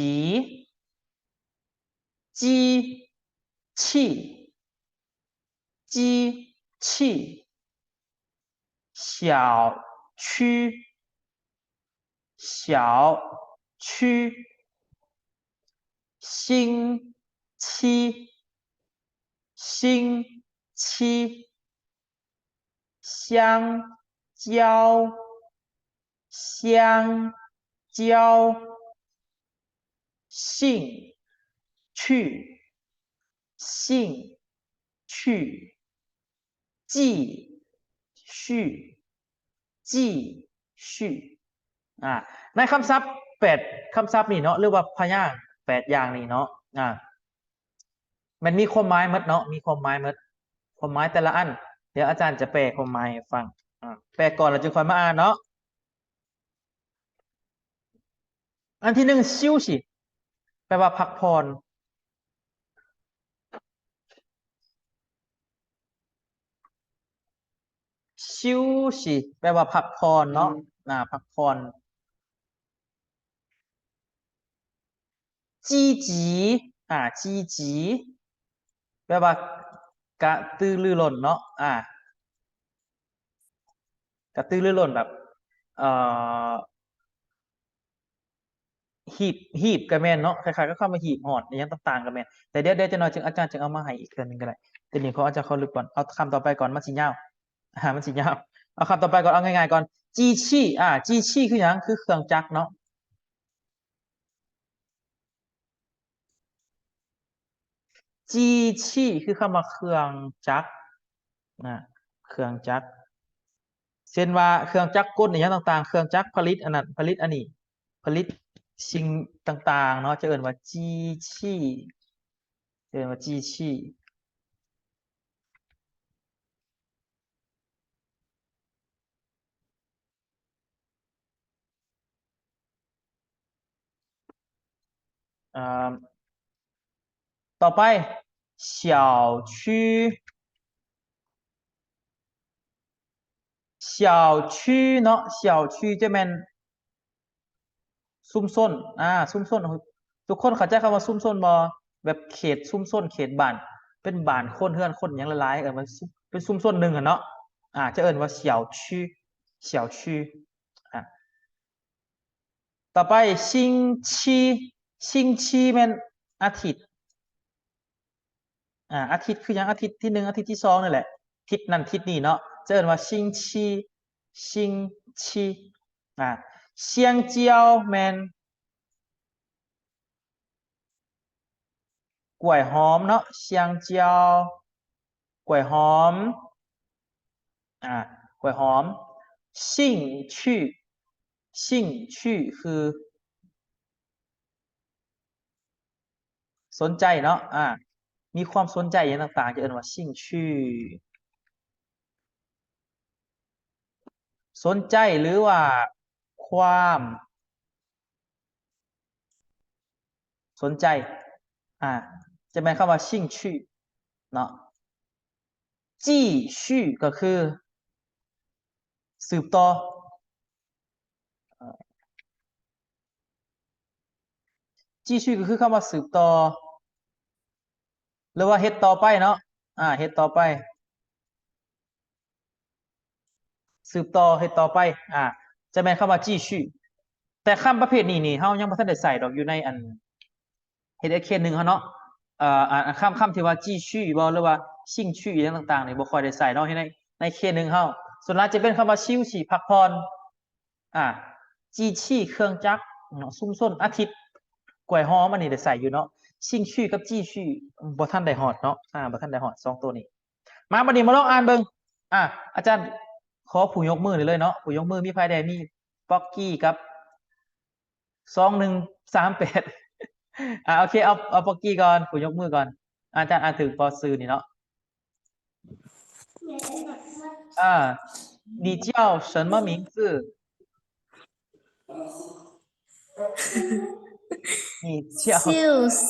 机器 机器 小区 小区 星期 星期 香蕉 香蕉 兴趣 兴趣 继续 继续 ອ່າ ໃນຄຳສັບແປດຄຳສັບນີ້ເນາະ ຫຼືວ່າພະຍາງແປດຢ່າງນີ້ເນາະ ອ່າ ມັນມີຄວາມໝາຍໝົດເນາະ ມີຄວາມໝາຍໝົດ ຄວາມໝາຍແຕ່ລະອັນ. ດຽວອາຈານຈະແປຄວາມໝາຍໃຫ້ຟັງ ອ່າ ແປກ່ອນແລ້ວຈຶ່ງຄ່ອຍມາອ່ານເນາະ. ອັນທີໜຶ່ງ 休息 ແປວ່າພັກຜ່ອນ. 休息 ແປວ່າພັກຜ່ອນເນາະ ອ່າ ພັກຜ່ອນ. 积极 ອ່າ 积极 ແປວ່າກະຕືລືລົ້ນເນາະ ອ່າ ກະຕືລືລົ້ນ ແບບ ເອີ ຮີບ ຮີບກະແມ່ນເນາະ ຄ້າຍໆກັບຄຳວ່າຮີບຮ້ອນ ອີ່ຫຍັງຕ່າງໆກະແມ່ນ. ແຕ່ດຽວ ດຽວຈັກໜ້ອຍຈຶ່ງ ອາຈານຈຶ່ງເອົາມາໃຫ້ອີກເທື່ອໜຶ່ງກໍໄດ້. ຕອນນີ້ຂໍອາຈານຂໍລຶບກ່ອນ ເອົາຄຳຕໍ່ໄປກ່ອນ ມັນຊິຍາວ ອ່າ ມັນຊິຍາວ. ເອົາຄຳຕໍ່ໄປກ່ອນ ເອົາງ່າຍໆກ່ອນ. 机器 ອ່າ 机器 ຄືຫຍັງ? ຄືເຄື່ອງຈັກເນາະ. 机器 ຄືຄຳວ່າເຄື່ອງຈັກ ນະ ເຄື່ອງຈັກ ເຊັ່ນວ່າເຄື່ອງຈັກກົນອີ່ຫຍັງຕ່າງໆ ເຄື່ອງຈັກຜະລິດອັນນັ້ນ ຜະລິດອັນນີ້ ຜະລິດສິ່ງຕ່າງໆເນາະ ຈະເອີ້ນວ່າຈີຊີ ເອີ້ນວ່າຈີຊີ. ອ່າ ຕໍ່ໄປ 小区 小区ເນາະ 小区ຈະແມ່ນຊຸມຊົນ ອ່າ ຊຸມຊົນ ທຸກຄົນເຂົ້າໃຈຄຳວ່າຊຸມຊົນບໍ່? ແບບເຂດຊຸມຊົນ ເຂດບ້ານ ເປັນບ້ານຄົນ ເຮືອນຄົນຫຍັງຫຼາຍໆ ເອີ້ນວ່າຊຸມ ເປັນຊຸມຊົນໜຶ່ງຫັ້ນເນາະ ອ່າ ຈະເອີ້ນວ່າ小区 小区 ອ່າ ຕໍ່ໄປ 星期 星期ແມ່ນອາທິດ ອ່າ ອາທິດຄືຫຍັງ? ອາທິດທີໜຶ່ງ ອາທິດທີສອງນີ້ແຫຼະ ທິດນັ້ນທິດນີ້ເນາະ ຈະເອີ້ນວ່າ 星期 星期 ອ່າ 香蕉ແມ່ນ ກ້ວຍຫອມເນາະ 香蕉 ກ້ວຍຫອມ ອ່າ ກ້ວຍຫອມ 兴趣 兴趣 ຄື ສົນໃຈເນາະ ອ່າ ມີຄວາມສົນໃຈຫຍັງຕ່າງໆ ຈະເອີ້ນວ່າ 兴趣 ສົນໃຈ ຫຼືວ່າ ຄວາມ ສົນໃຈ ອ່າ ຈະແມ່ນຄຳວ່າ 兴趣 ເນາະ 继续 ກໍຄື ສືບຕໍ່ 继续 ກໍຄືຄຳວ່າ ສືບຕໍ່ ຫຼືວ່າ ເຮັດຕໍ່ໄປເນາະ ອ່າ ເຮັດຕໍ່ໄປ ສືບຕໍ່ ເຮັດຕໍ່ໄປ ອ່າ ຈະແມ່ນຄຳວ່າ 继续 ແຕ່ຄຳປະເພດນີ້ນີ້ ເຮົາຍັງບໍ່ທັນໄດ້ໃຊ້ດອກ ຢູ່ໃນອັນ HSK ໜຶ່ງເຮົາເນາະ ເອີ ອັນ ຄຳ ຄຳທີ່ວ່າ 继续 ບໍ ຫຼືວ່າ 兴趣 ຫຍັງຕ່າງໆນີ້ ບໍ່ຄ່ອຍໄດ້ໃຊ້ເນາະ ໃນ ໃນ K ໜຶ່ງເຮົາ ສ່ວນຫຼາຍຈະເປັນຄຳວ່າ 休息 ພັກຜ່ອນ ອ່າ 机器 ເຄື່ອງຈັກເນາະ ຊຸມຊົນ ອາທິດ ກ້ວຍຫອມ ອັນນີ້ໄດ້ໃຊ້ຢູ່ເນາະ 兴趣 ກັບ 继续 ບໍ່ທັນໄດ້ຮອດເນາະ ອ່າ ບໍ່ທັນໄດ້ຮອດສອງໂຕນີ້. ມາ ບັດນີ້ມາລອງອ່ານເບິ່ງ ອ່າ ອາຈານຂໍຜູ້ຍົກມືນີ້ເລີຍເນາະ ຜູ້ຍົກມືມີໃຜແດ່? ມີປັອກກີ້ກັບ ສອງໜຶ່ງສາມແປດ ອ່າ ໂອເຄ ເອົາ ເອົາປັອກກີ້ກ່ອນ ຜູ້ຍົກມືກ່ອນ ອາຈານອ່ານຖືກບໍ່ຊື່ນີ້ເນາະ ອ່າ 你叫什么名字? 你叫 休息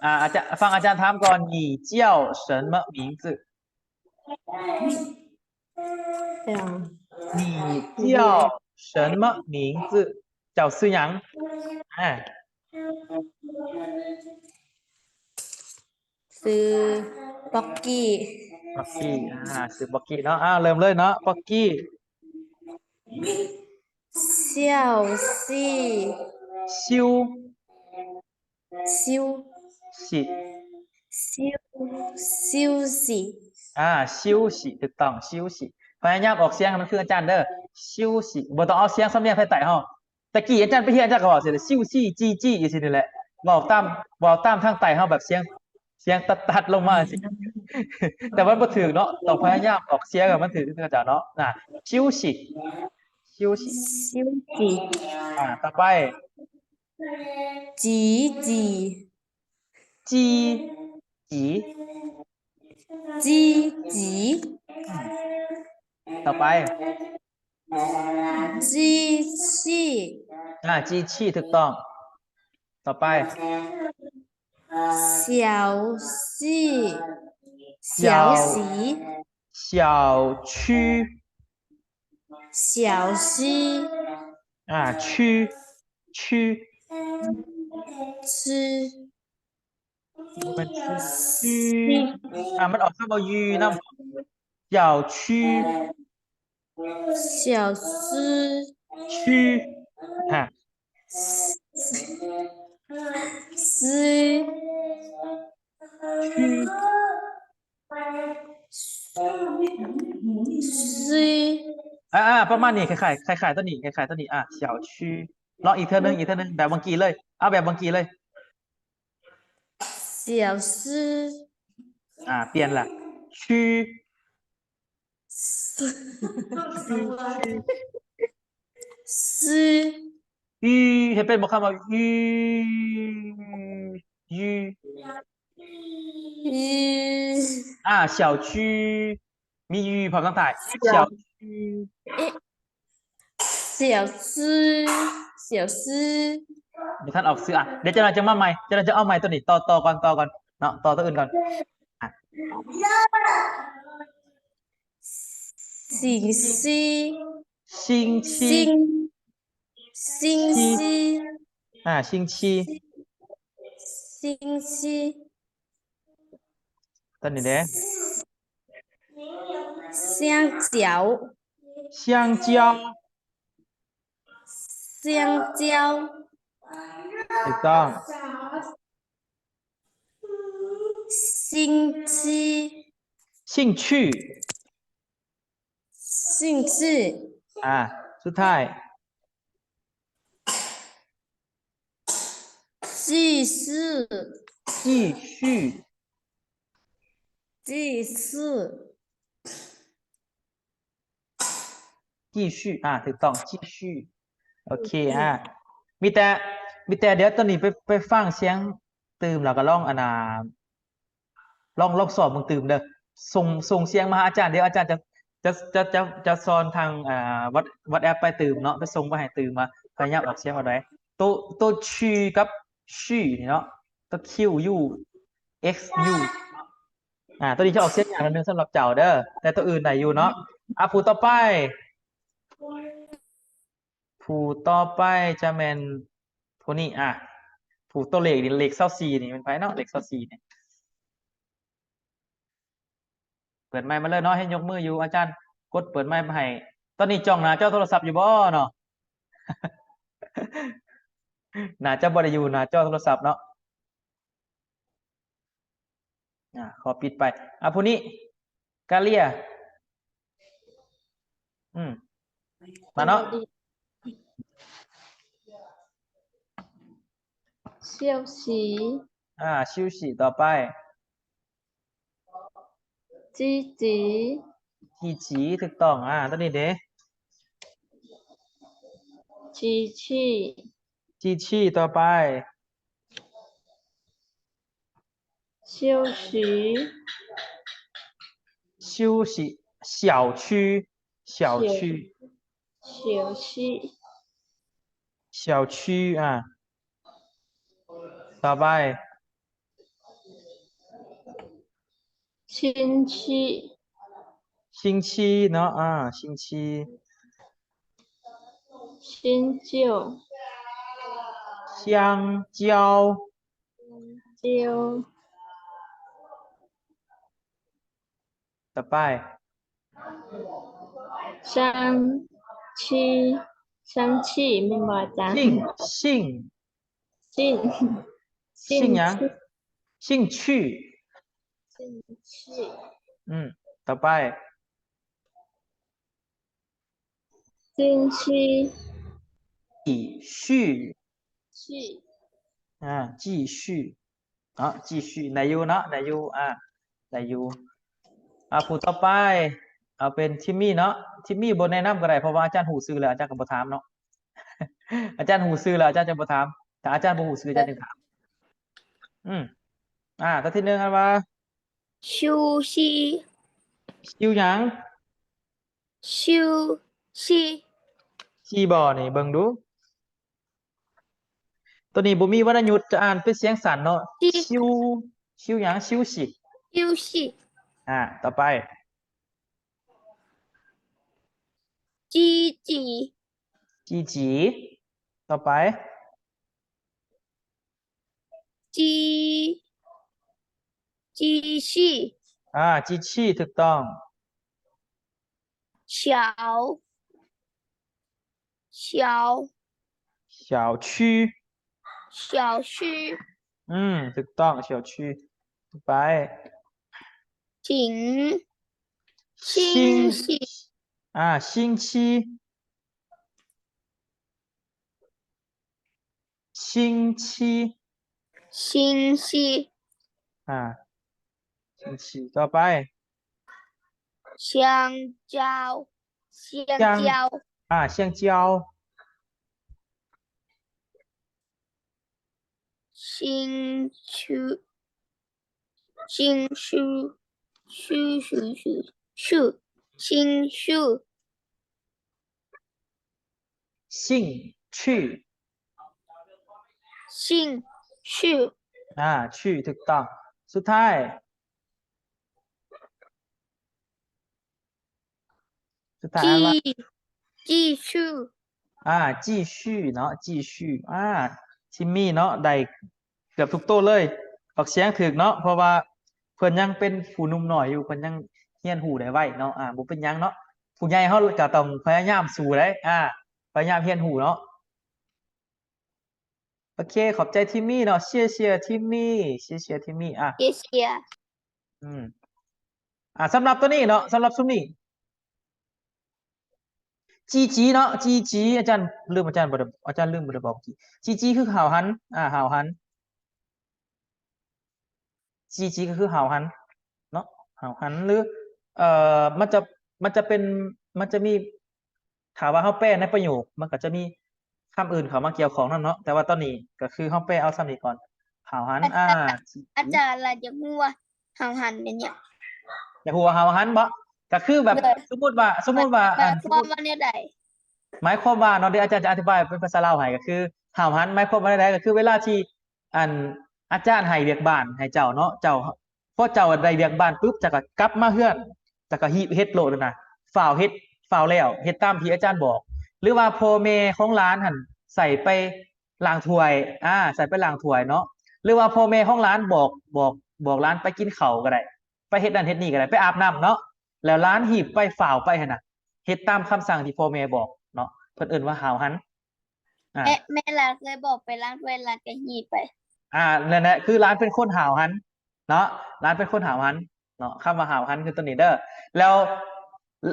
ອ່າ ອາຈານ ຟັງອາຈານຖາມກ່ອນ 你叫什么名字? 你叫什么名字? ເຈົ້າຊື່ຫຍັງ? ອ່າ ຊື່ປັອກກີ້ ປັອກກີ້ ອ່າ ຊື່ປັອກກີ້ເນາະ ອ່າ ເລີ່ມເລີຍເນາະ ປັອກກີ້ 休息 休 休 息 休 休息 ອ່າ 休息 ຖືກຕ້ອງ 休息 ພະຍາຍາມອອກສຽງໃຫ້ມັນຄືອາຈານເດີ 休息 ບໍ່ຕ້ອງເອົາສຽງສຳນຽງໄທໃຕ້ເຮົາ ແຕ່ກີ້ອາຈານໄປຮຽນ ອາຈານກໍເວົ້າຊີ້ແຫຼະ 休息 จีจี้ ຈັ່ງຊີ້ນີ້ແຫຼະ ເວົ້າຕາມ ເວົ້າຕາມທາງໃຕ້ເຮົາ ແບບສຽງ ສຽງຕັດໆລົງມາຊີ້ ແຕ່ມັນບໍ່ຖືກເນາະ ຕ້ອງພະຍາຍາມອອກສຽງໃຫ້ມັນຖືກຄືອາຈານເນາະ ນະ 休息 休息 休息 ອ່າ ຕໍ່ໄປ 几几 ຈີ ຈີ ຈີຈີ ຕໍ່ໄປ 机器 ອ່າ 机器 ຖືກຕ້ອງ ຕໍ່ໄປ 小息 小息 小区 小息 ອ່າ 区 区 区 ບໍ່ແມ່ນຊື່ ຊື່ ອ່າ ມັນອອກຄຳວ່າ ຍື ນຳ 小区 小区 区 ອ່າ 区 区 区 ອ່າ ອ່າ ປະມານນີ້ ຄ້າຍໆ ຄ້າຍໆ ຕົວນີ້ ຄ້າຍໆ ຕົວນີ້ ອ່າ 小区 ລອງອີກເທື່ອໜຶ່ງ ອີກເທື່ອໜຶ່ງ ແບບເມື່ອກີ້ເລີຍ ເອົາແບບເມື່ອກີ້ເລີຍ 小区 ອ່າ ປ່ຽນລະ区 区 区 区 ເຮັດເປັນບໍ່ຄຳວ່າ 区 区 区 ອ່າ 小区 ມີ 区 ພ້ອມທັງທ້າຍ 小区 小区 小区 ບໍ່ທັນອອກຊື່ ອ່ະ ດຽວເຈົ້າໜ້າຈະມາໃໝ່ ເຈົ້າໜ້າຈະເອົາໃໝ່ໂຕນີ້ ຕໍ່ ຕໍ່ກ່ອນ ຕໍ່ກ່ອນເນາະ ຕໍ່ໂຕອື່ນກ່ອນ 星期 星期 星星期 ອ່າ 星期 星期 ໂຕນີ້ເດ້ 香蕉 香蕉 香蕉 ຖືກຕ້ອງ 星期 兴趣 兴趣 ອ່າ ສຸດທ້າຍ 继续 继续 继续 继续 ອ່າ ຖືກຕ້ອງ 继续 ໂອເຄ ອ່າ ມີແຕ່ ມີແຕ່ດຽວຕອນນີ້ໄປ ໄປຟັງສຽງຕື່ມ ແລ້ວກໍລອງ ອັນນ່າ ລອງ ລອງສອບເບິ່ງຕື່ມເດີ ສົ່ງ ສົ່ງສຽງມາຫາອາຈານ ດຽວອາຈານຈະ ຈະ ຈະ ຈະ ຈະສອນທາງ ອ່າ ວັດ ວັດແອັບໄປຕື່ມເນາະ ໄປສົ່ງໄປໃຫ້ຕື່ມວ່າ ພະຍາຍາມອອກສຽງວ່າໃດ ໂຕ ໂຕ ຊື່ ກັບ ຊື່ ນີ້ເນາະ ໂຕ ຄິວ ຢູ ເອັກ ຢູ ອ່າ ໂຕນີ້ຈະອອກສຽງຍາກໜ້ອຍໜຶ່ງສຳລັບເຈົ້າເດີ ແຕ່ໂຕອື່ນໄດ້ຢູ່ເນາະ ອ່າ ຜູ້ຕໍ່ໄປ ຜູ້ຕໍ່ໄປຈະແມ່ນຜູ້ນີ້ ອ່າ ຜູ້ຕົວເລກນີ້ ເລກຊາວສີ່ນີ້ແມ່ນໃຜເນາະ ເລກຊາວສີ່ນີ້ ເປີດໄມມາເລີຍເນາະ ເຫັນຍົກມືຢູ່ ອາຈານກົດເປີດໄມໃຫ້ ຕອນນີ້ຈ້ອງໜ້າຈໍໂທລະສັບຢູ່ບໍ່ເນາະ ໜ້າຈະບໍ່ໄດ້ຢູ່ໜ້າຈໍໂທລະສັບເນາະ ອ່າ ຂໍປິດໄປ ອ່າ ຜູ້ນີ້ ກາເລຍ ອືມ ມາເນາະ 休息 ອ່າ 休息 ຕໍ່ໄປ 积极 积极 ຖືກຕ້ອງ ອ່າ ໂຕນີ້ເດ້ 机器 机器 ຕໍ່ໄປ 休息 休息 小区 小区 小区 小区 ອ່າ ຕໍ່ໄປ 星期 星期 ເນາະ ອ່າ 星期 新旧 香蕉 蕉 ต่อไป 香气 香气 ແມ່ນບໍ່ອາຈານ? 兴 兴 兴 兴 兴趣 兴趣 兴趣 อืม ต่อไป 继续 继续 继续 ອ່າ 继续 ເນາະ 继续 ໄດ້ຢູ່ເນາະ ໄດ້ຢູ່ ອ່າ ໄດ້ຢູ່ ອ່າ ຜູ້ຕໍ່ໄປ ເອົາເປັນທິມມີເນາະ ທິມມີບໍ່ແນະນຳກໍໄດ້ ເພາະວ່າອາຈານຮູ້ຊື່ແລ້ວ ອາຈານກໍບໍ່ຖາມເນາະ ອາຈານຮູ້ຊື່ແລ້ວ ອາຈານຈະບໍ່ຖາມ ຖ້າອາຈານບໍ່ຮູ້ຊື່ ອາຈານຈຶ່ງຖາມ ອືມ ອ່າ ຕົວທີໜຶ່ງອ່ານວ່າ 休息 休ຫຍັງ? 休息 ຊີບໍ່ນີ້ ເບິ່ງດູ ໂຕນີ້ບໍ່ມີວັນນະຍຸດ ຈະອ່ານເປັນສຽງສັ້ນເນາະ ຊິ ຊິວ ຊິວຫຍັງ? ຊິວຊິ ຊິວຊິ ອ່າ ຕໍ່ໄປ ຈີຈີ ຈີຈີ ຕໍ່ໄປ ຈີ ຈີຊີ ອ່າ ຈີຊີ ຖືກຕ້ອງ 小 小 小区 小区 ອືມ ຖືກຕ້ອງ 小区 ໄປ 星 星 星 อ่า 星期 星期 星期 ອ່າ 星期 ຕໍ່ໄປ香蕉，香蕉，啊，香蕉。新树，新树，树，树，树，树，新树，兴趣。兴趣。啊，趣 ถูกต้อง สุดท้าย สุดท้ายอ่านว่า 继，继续。 อ่า 继续 เนาะ 继续 อ่า ทิมมี่เนาะ ได้เกือบทุกโตเลย ออกเสียงถูกเนาะ เพราะว่าเพิ่นยังเป็นผู้หนุ่มน้อยอยู่ เพิ่นยังเรียนรู้ได้ไวเนาะ อ่า บ่เป็นหยังเนาะ ผู้ใหญ่เฮาก็ต้องพยายามสู้เด้ อ่า พยายามเรียนรู้เนาะ โอเค ขอบใจทิมมี่เนาะ 谢谢ทิมมี่ 谢谢ทิมมี่ อ่ะ 谢谢。 อืม อ่า สำหรับตัวนี้เนาะ สำหรับซุมนี้ จีจี เนาะ จีจี อาจารย์ลืม อาจารย์บ่ได้ อาจารย์ลืมบ่ได้บอก จีจี คือหาวหัน อ่า หาวหัน จีจี ก็คือหาวหันเนาะ หาวหัน หรือ เอ่อ มันจะ มันจะเป็น มันจะมี ถ้าว่าเฮาแปลในประโยค มันก็จะมีคำอื่นเข้ามาเกี่ยวข้องนำเนาะ แต่ว่าตอนนี้ก็คือเฮาแปลเอาส่ำนี้ก่อน หาวหัน อ่า อาจารย์ล่ะอยากฮู้ว่าหาวหันเป็นหยัง อยากฮู้ว่าหาวหันบ่ ก็คือแบบ สมมุติว่า สมมุติว่า หมายความว่าแนวใด หมายความว่าเนาะ เดี๋ยวอาจารย์จะอธิบายเป็นภาษาลาวให้ ก็คือหาวหันหมายความว่าแนวใด ก็คือเวลาที่ อัน อาจารย์ให้เวียกบ้านให้เจ้าเนาะ เจ้า พอเจ้าได้เวียกบ้านปุ๊บ เจ้าก็กลับมาเฮือน เจ้าก็ฮีบเฮ็ดโลดนะ ฟ้าวเฮ็ด ฟ้าวแล้ว เฮ็ดตามที่อาจารย์บอก หรือว่าพ่อแม่ของหลานหั่นใส่ไปล้างถ้วย อ่า ใส่ไปล้างถ้วยเนาะ หรือว่าพ่อแม่ของหลานบอก บอก บอกหลานไปกินข้าวก็ได้ ไปเฮ็ดนั่นเฮ็ดนี่ก็ได้ ไปอาบน้ำเนาะ แล้วหลานฮีบไป ฟ้าวไปหั่นน่ะ เฮ็ดตามคำสั่งที่พ่อแม่บอกเนาะ เพิ่นเอิ้นว่าหาวหัน อ่า แม่แม่หลานเคยบอกไปล้างถ้วย หลานก็ฮีบไป อ่า นั่นแหละ คือหลานเป็นคนหาวหันเนาะ หลานเป็นคนหาวหันเนาะ คำว่าหาวหันคือตัวนี้เด้อ แล้ว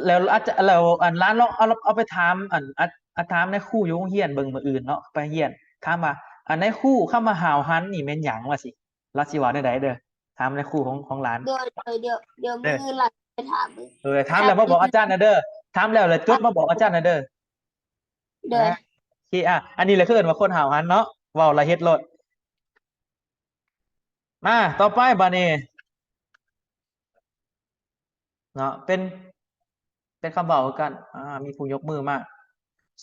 แล้วอาจจะ แล้วอันหลานลองเอา เอาไปถาม อัน อ่ะ อ่ะ ถามนายครูอยู่โรงเรียนเบิ่งมื้ออื่นเนาะ ไปเฮียน ถามว่า อัน นายครู คำว่าหาวหันนี่แม่นหยัง ว่าสิ ลาวสิเว้าแนวใดเด้อ ถามนายครูของ ของหลาน โดย โดย เดี๋ยว เดี๋ยวมื้ออื่นหลานไปถามเบิ่ง เออ ถามแล้วมาบอกอาจารย์แหน่เด้อ ถามแล้วแล้วจดมาบอกอาจารย์แหน่เด้อ โดย นะ โอเค อ่ะ อันนี้แหละคือเอิ้นว่าคนหาวหันเนาะ เว้าแล้วเฮ็ดโลด มา ต่อไปบาดนี้ เนาะ เป็น เป็นคำเว้าคือกัน อ่า มีผู้ยกมือมา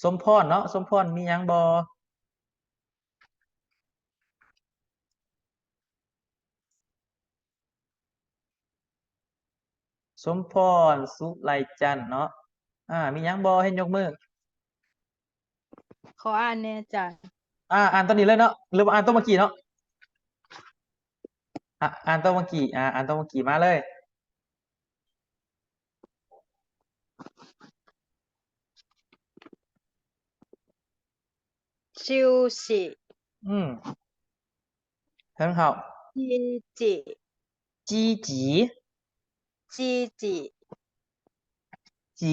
สมพรเนาะ สมพรมีหยังบ่ สมพร สุไลจันทร์เนาะ อ่า มีหยังบ่ เห็นยกมือ ขออ่านแหน่อาจารย์ อ่า อ่านตัวนี้เลยเนาะ หรือว่าอ่านตัวเมื่อกี้เนาะ อ่ะ อ่านตัวเมื่อกี้ อ่า อ่านตัวเมื่อกี้มาเลย 休息 อืม 很好 积极 积极 积极 极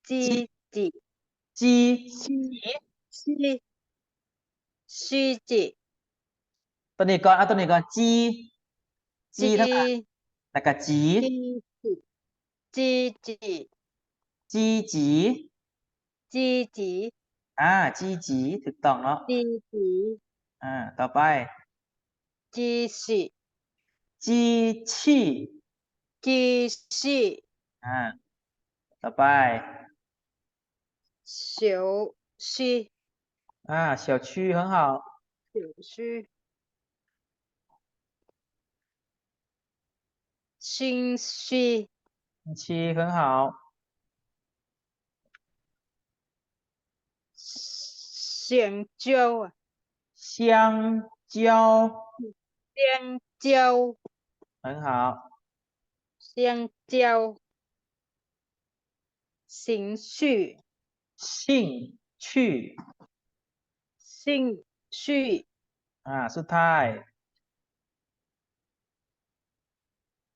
积极 积 积积积极 ตัวนี้ก่อน เอาตัวนี้ก่อน จี จี 积 ทั้งหลาย แล้วก็จี 积极积极 จีจี 积极 อ่า จีจี ถูกต้องเนาะ 积极 อ่า ต่อไป 积蓄 จีชี 积蓄 อ่า ต่อไป 小区 อ่า 小区 很好 小区 新区 新区 很好 香蕉啊香蕉 香蕉 很好 香蕉 兴趣 兴趣 兴趣 อ่า สุดท้าย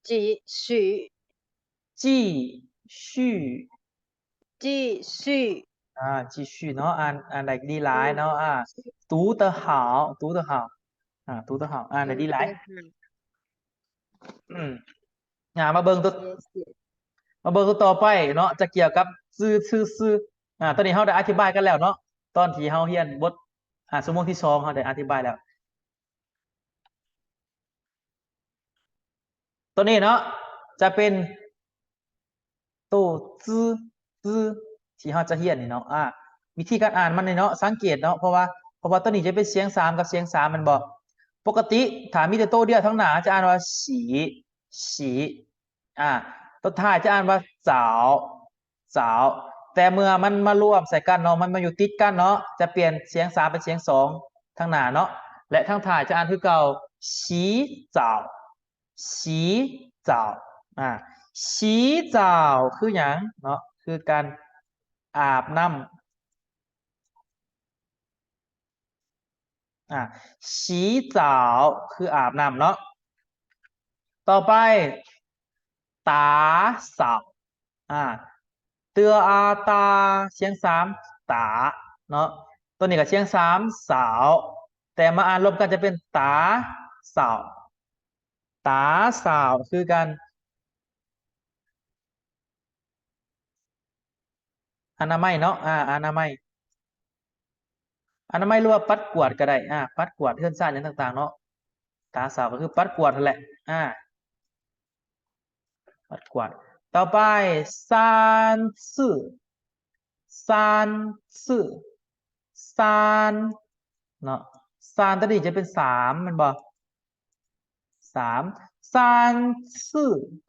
积蓄 积蓄 积蓄 อ่า 积蓄 เนาะ อ่าน อ่านได้ดีหลายเนาะ อ่า 读得好 读得好 อ่า 读得好 อ่านได้ดีหลาย อืม ອ່າ ມາເບິ່ງຕົວ ມາເບິ່ງຕົວຕໍ່ໄປເນາະ ຈະກ່ຽວກັບ zh ຊື່ zh. ອ່າ ຕອນນີ້ເຮົາໄດ້ອະທິບາຍກັນແລ້ວເນາະ ຕອນທີ່ເຮົາຮຽນບົດ ອ່າ ຊົ່ວໂມງທີສອງ ເຮົາໄດ້ອະທິບາຍແລ້ວ. ຕົວນີ້ເນາະ ຈະເປັນໂຕ zh zh ທີ່ເຮົາຈະຮຽນນີ້ເນາະ. ອ່າ ວິທີການອ່ານມັນນີ້ເນາະ ສັງເກດເນາະ ເພາະວ່າ ເພາະວ່າຕົວນີ້ຈະເປັນສຽງສາມກັບສຽງສາມແມ່ນບໍ່? ປົກກະຕິຖ້າມີແຕ່ໂຕດຽວທາງໜ້າ ຈະອ່ານວ່າ xì xì. ອ່າ ຕົວທ້າຍຈະອ່ານວ່າ zào zào. ແຕ່ເມື່ອມັນມາລວມໃສ່ກັນເນາະ ມັນມາຢູ່ຕິດກັນເນາະ ຈະປ່ຽນສຽງສາມເປັນສຽງສອງທາງໜ້າເນາະ ແລະ ທາງທ້າຍຈະອ່ານຄືເກົ່າ 洗澡洗澡. ອ່າ 洗澡ຄືຫຍັງເນາະ? ຄືການອາບນ້ຳ. ອ່າ 洗澡 ຄືອາບນ້ຳເນາະ. ຕໍ່ໄປ 打扫 ອ່າ เตอ อา ตา ສຽງສາມ 打 ເນາະ ຕົວນີ້ກໍສຽງສາມ 扫 ແຕ່ມາອ່ານລວມກັນຈະເປັນ 打扫打扫 ຄືກັນ ອະນາໄມເນາະ ອາ ອະນາໄມ ອະນາໄມ ຫຼືວ່າປັດກວາດກໍໄດ້ ອາ ປັດກວາດເຮືອນຊານຫຍັງຕ່າງໆເນາະ. 打扫 ກໍຄືປັດກວາດຫັ້ນແຫຼະ ອາ ປັດກວາດ. ຕໍ່ໄປ 三次 三次 三 ເນາະ 三 ຕົວນີ້ຈະເປັນສາມແມ່ນບໍ່? ສາມ 三次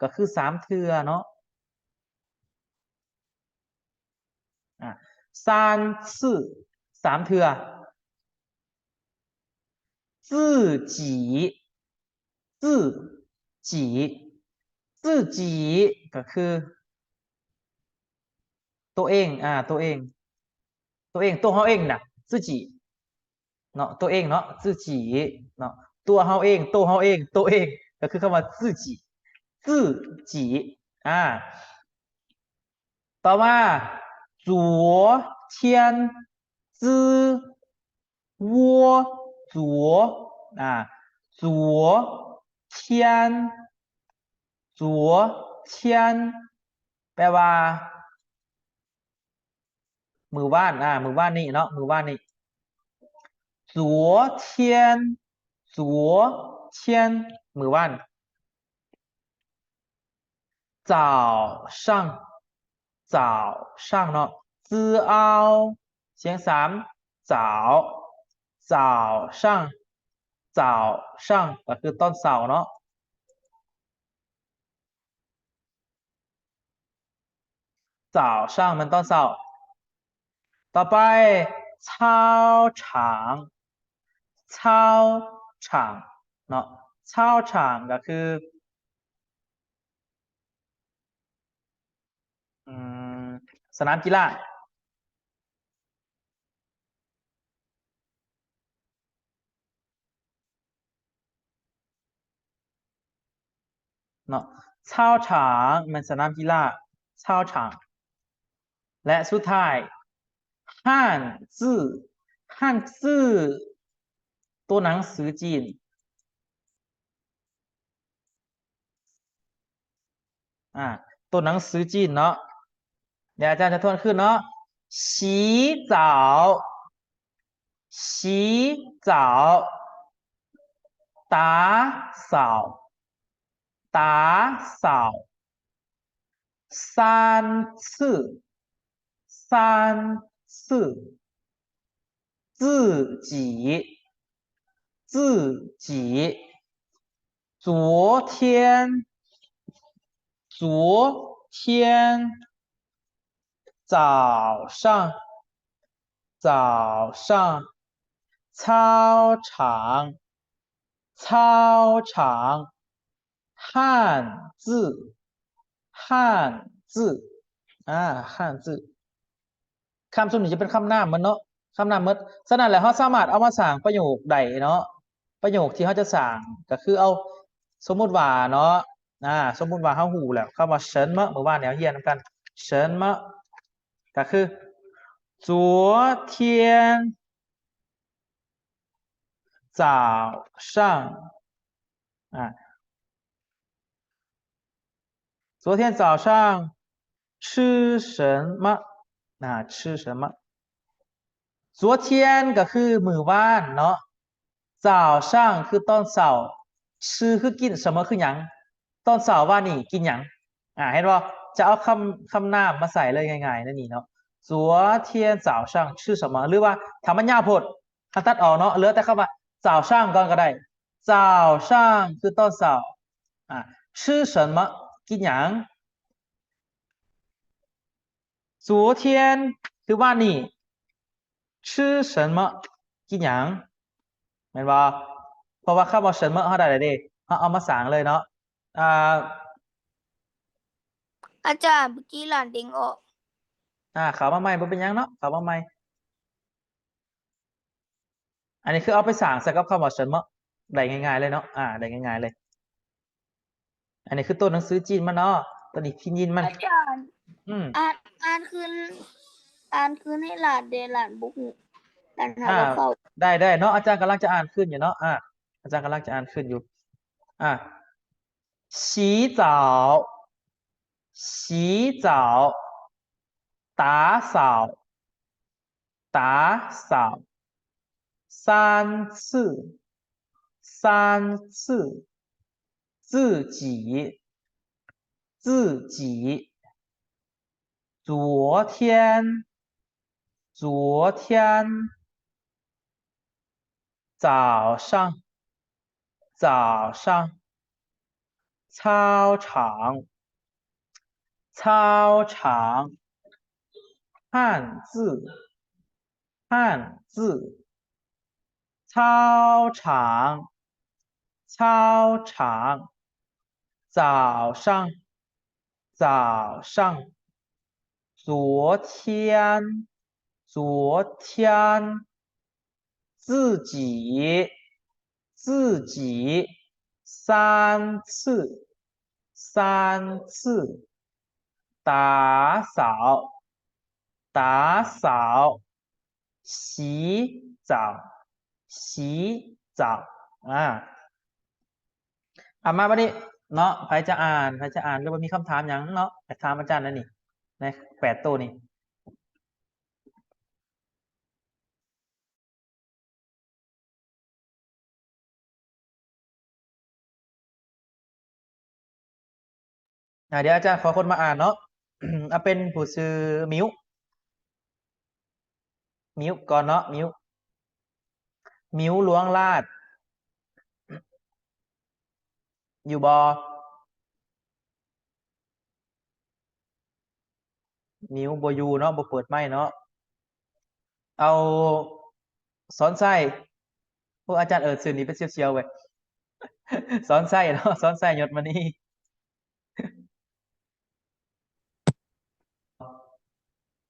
ກໍຄືສາມເທື່ອເນາະ ອ່າ 三次 ສາມເທື່ອ. 自己 自己 自己 ກໍຄືໂຕເອງ ອ່າ ໂຕເອງ ໂຕເອງ ໂຕເຮົາເອງນະ 自己 ເນາະ ໂຕເອງເນາະ 自己 ເນາະ ຕົວເຮົາເອງ ໂຕເຮົາເອງ ໂຕເອງ ກໍຄືຄຳວ່າ 自己 自己 ອ່າ ຕໍ່ມາ 左天之 右左 ອ່າ 左天 左天 ແປວ່າ ມື້ວານ ອ່າ ມື້ວານນີ້ເນາະ ມື້ວານນີ້ 昨天 昨天 ມື້ວານ. 早上 早上 ເນາະ 早 ສຽງສາມ 早 早上 早上 ກໍຄືຕອນເຊົ້າເນາະ. 早上 ແມ່ນຕອນເຊົ້າ. ຕໍ່ໄປ 操场 操场 ເນາະ 操场 ກໍຄື ອືມ ສະໜາມກິລາ ເນາະ 操场 ແມ່ນສະໜາມກິລາ 操场 ແລະ ສຸດທ້າຍ 汉字 汉字 ຕົວໜັງສືຈີນ ອ່າ ຕົວໜັງສືຈີນເນາະ. ດຽວອາຈານຈະທວນຄືນເນາະ 洗澡 洗澡 打扫 打扫 三次 三次 自己 自己 昨天 昨天 早上 早上 操场 操场 汉字 汉字 ອ່າ 汉字 ຄຳຊຸມນີ້ຈະເປັນຄຳນາມໝົດເນາະ ຄຳນາມໝົດ. ສະນັ້ນແຫຼະ ເຮົາສາມາດເອົາມາສ້າງປະໂຫຍກໄດ້ເນາະ ປະໂຫຍກທີ່ເຮົາຈະສ້າງກໍຄືເອົາ ສົມມຸດວ່າເນາະ ອ່າ ສົມມຸດວ່າເຮົາຮູ້ແລ້ວ ຄຳວ່າ 什么 ມື້ວານນີ້ເຮົາຮຽນນຳກັນ 什么 ກໍຄື 昨天 早上 ອ່າ昨天早上吃什么 นะ 吃什么 昨天 ກໍຄືມື້ວານເນາະ 早上 ຄືຕອນເຊົ້າ 吃 ຄືກິນ 什么 ຄືຫຍັງ ຕອນເຊົ້າວານນີ້ກິນຫຍັງ ອ່າ ເຫັນບໍ່ ຈະເອົາຄຳ ຄຳນາມມາໃສ່ເລີຍ ງ່າຍໆ ໃນນີ້ເນາະ 昨天早上吃什么 ຫຼືວ່າຖ້າມັນຍາວໂພດ ເຮົາຕັດອອກເນາະ ເຫຼືອແຕ່ຄຳວ່າ 早上 ກ່ອນກໍໄດ້ 早上 ຄືຕອນເຊົ້າ ອ່າ 吃什么 ກິນຫຍັງ 昨天 ຄືວານນີ້ 吃什么 ກິນຫຍັງ ແມ່ນບໍ່ ເພາະວ່າຄຳວ່າ什么 ເຮົາໄດ້ແລ້ວເດ້ ເຮົາເອົາມາສ້າງເລີຍເນາະ ອ່າ ອາຈານ ເມື່ອກີ້ຫຼານເດ້ງອອກ ອ່າ ເຂົ້າມາໃໝ່ ບໍ່ເປັນຫຍັງເນາະ ເຂົ້າມາໃໝ່ ອັນນີ້ຄືເອົາໄປສ້າງໃສ່ກັບຄຳວ່າ什么 ໄດ້ງ່າຍໆ ເລີຍເນາະ ອ່າ ໄດ້ງ່າຍໆ ເລີຍ ອັນນີ້ຄືຕົວໜັງສືຈີນມັນເນາະ ຕົວນີ້ພິນຢິນມັນ ອາຈານ ອືມ ອ່ານ ອ່ານຄືນ ອ່ານຄືນໃຫ້ຫຼານແດ່ ຫຼານບໍ່ຮູ້ ຫຼານຫາ ອ່າ ບໍ່ເຂົ້າ ໄດ້ໆ ເນາະ ອາຈານກຳລັງຈະອ່ານຄືນຢູ່ເນາະ ອ່າ ອາຈານກຳລັງຈະອ່ານຄືນຢູ່ ອ່າ 洗澡 洗澡 打扫 打扫 三次 三次 自己 自己 昨天 昨天 早上 早上 操场 操场 汉字 汉字 操场 操场 早上 早上 昨天 昨天 自己 自己 三次 三次 打扫 打扫 洗澡 洗澡 ອ່າ ອ່າ ມາບັດນີ້ເນາະ ໃຜຈະອ່ານ ໃຜຈະອ່ານ ຫຼືວ່າມີຄຳຖາມຫຍັງເນາະ ໄປຖາມອາຈານໄດ້ນີ້ ໃນແປດໂຕນີ້. ອ່າ ດຽວອາຈານຂໍຄົນມາອ່ານເນາະ ເອົາເປັນຜູ້ຊື່ມິວ ມິວກ່ອນເນາະ ມິວ ມິວ ຫຼວງລາດ ຢູ່ບໍ່? ມິວບໍ່ຢູ່ເນາະ ບໍ່ເປີດໄມເນາະ ເອົາ ສອນໄຊ ໂອ້ ອາຈານເອີ້ນຊື່ນີ້ເປັນສຽວໆເວີຍ ສອນໄຊເນາະ ສອນໄຊ ຍົດມະນີ.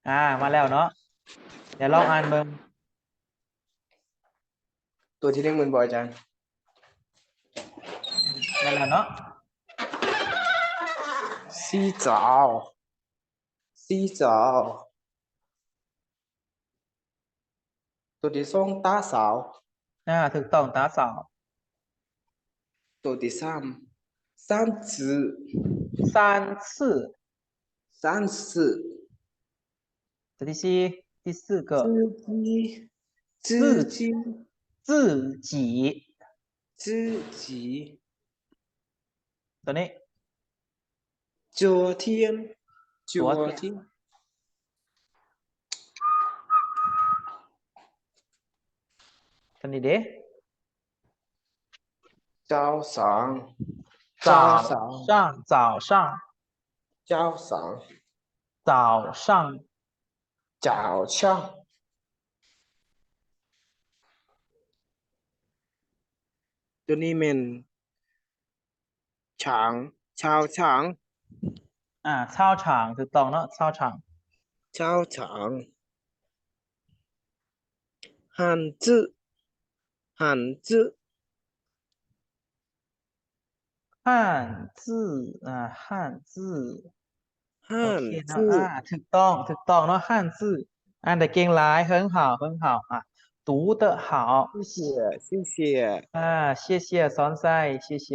ອ່າ ມາແລ້ວເນາະ ດຽວລອງອ່ານເບິ່ງ ຕົວທີໜຶ່ງແມ່ນບໍ່ອາຈານ? ແມ່ນແລ້ວເນາະ 洗澡 洗澡 ຕົວທີສອງ 打扫 ອ່າ ຖືກຕ້ອງ 打扫 ຕົວທີສາມ 三次 三次 三次 ຕົວທີສີ່ 第四个 自己 自己 自己 自己 自己 ຕົວນີ້ 昨天 昨天 昨天 ຕົວນີ້ເດ້ 早上 早上 早上 早上 早上 早上 ຕົວນີ້ແມ່ນ 场 操场 ອ່າ 操场 ຖືກຕ້ອງເນາະ 操场 操场 汉字 汉字 汉字 ອ່າ 汉字 汉字 ໂອເຄເນາະ ອ່າ ຖືກຕ້ອງ ຖືກຕ້ອງເນາະ 汉字 ອ່ານໄດ້ເກັ່ງຫຼາຍ 很好 很好 ອ່າ 读得好 谢谢 谢谢 ອ່າ 谢谢 ສອນໄຊ 谢谢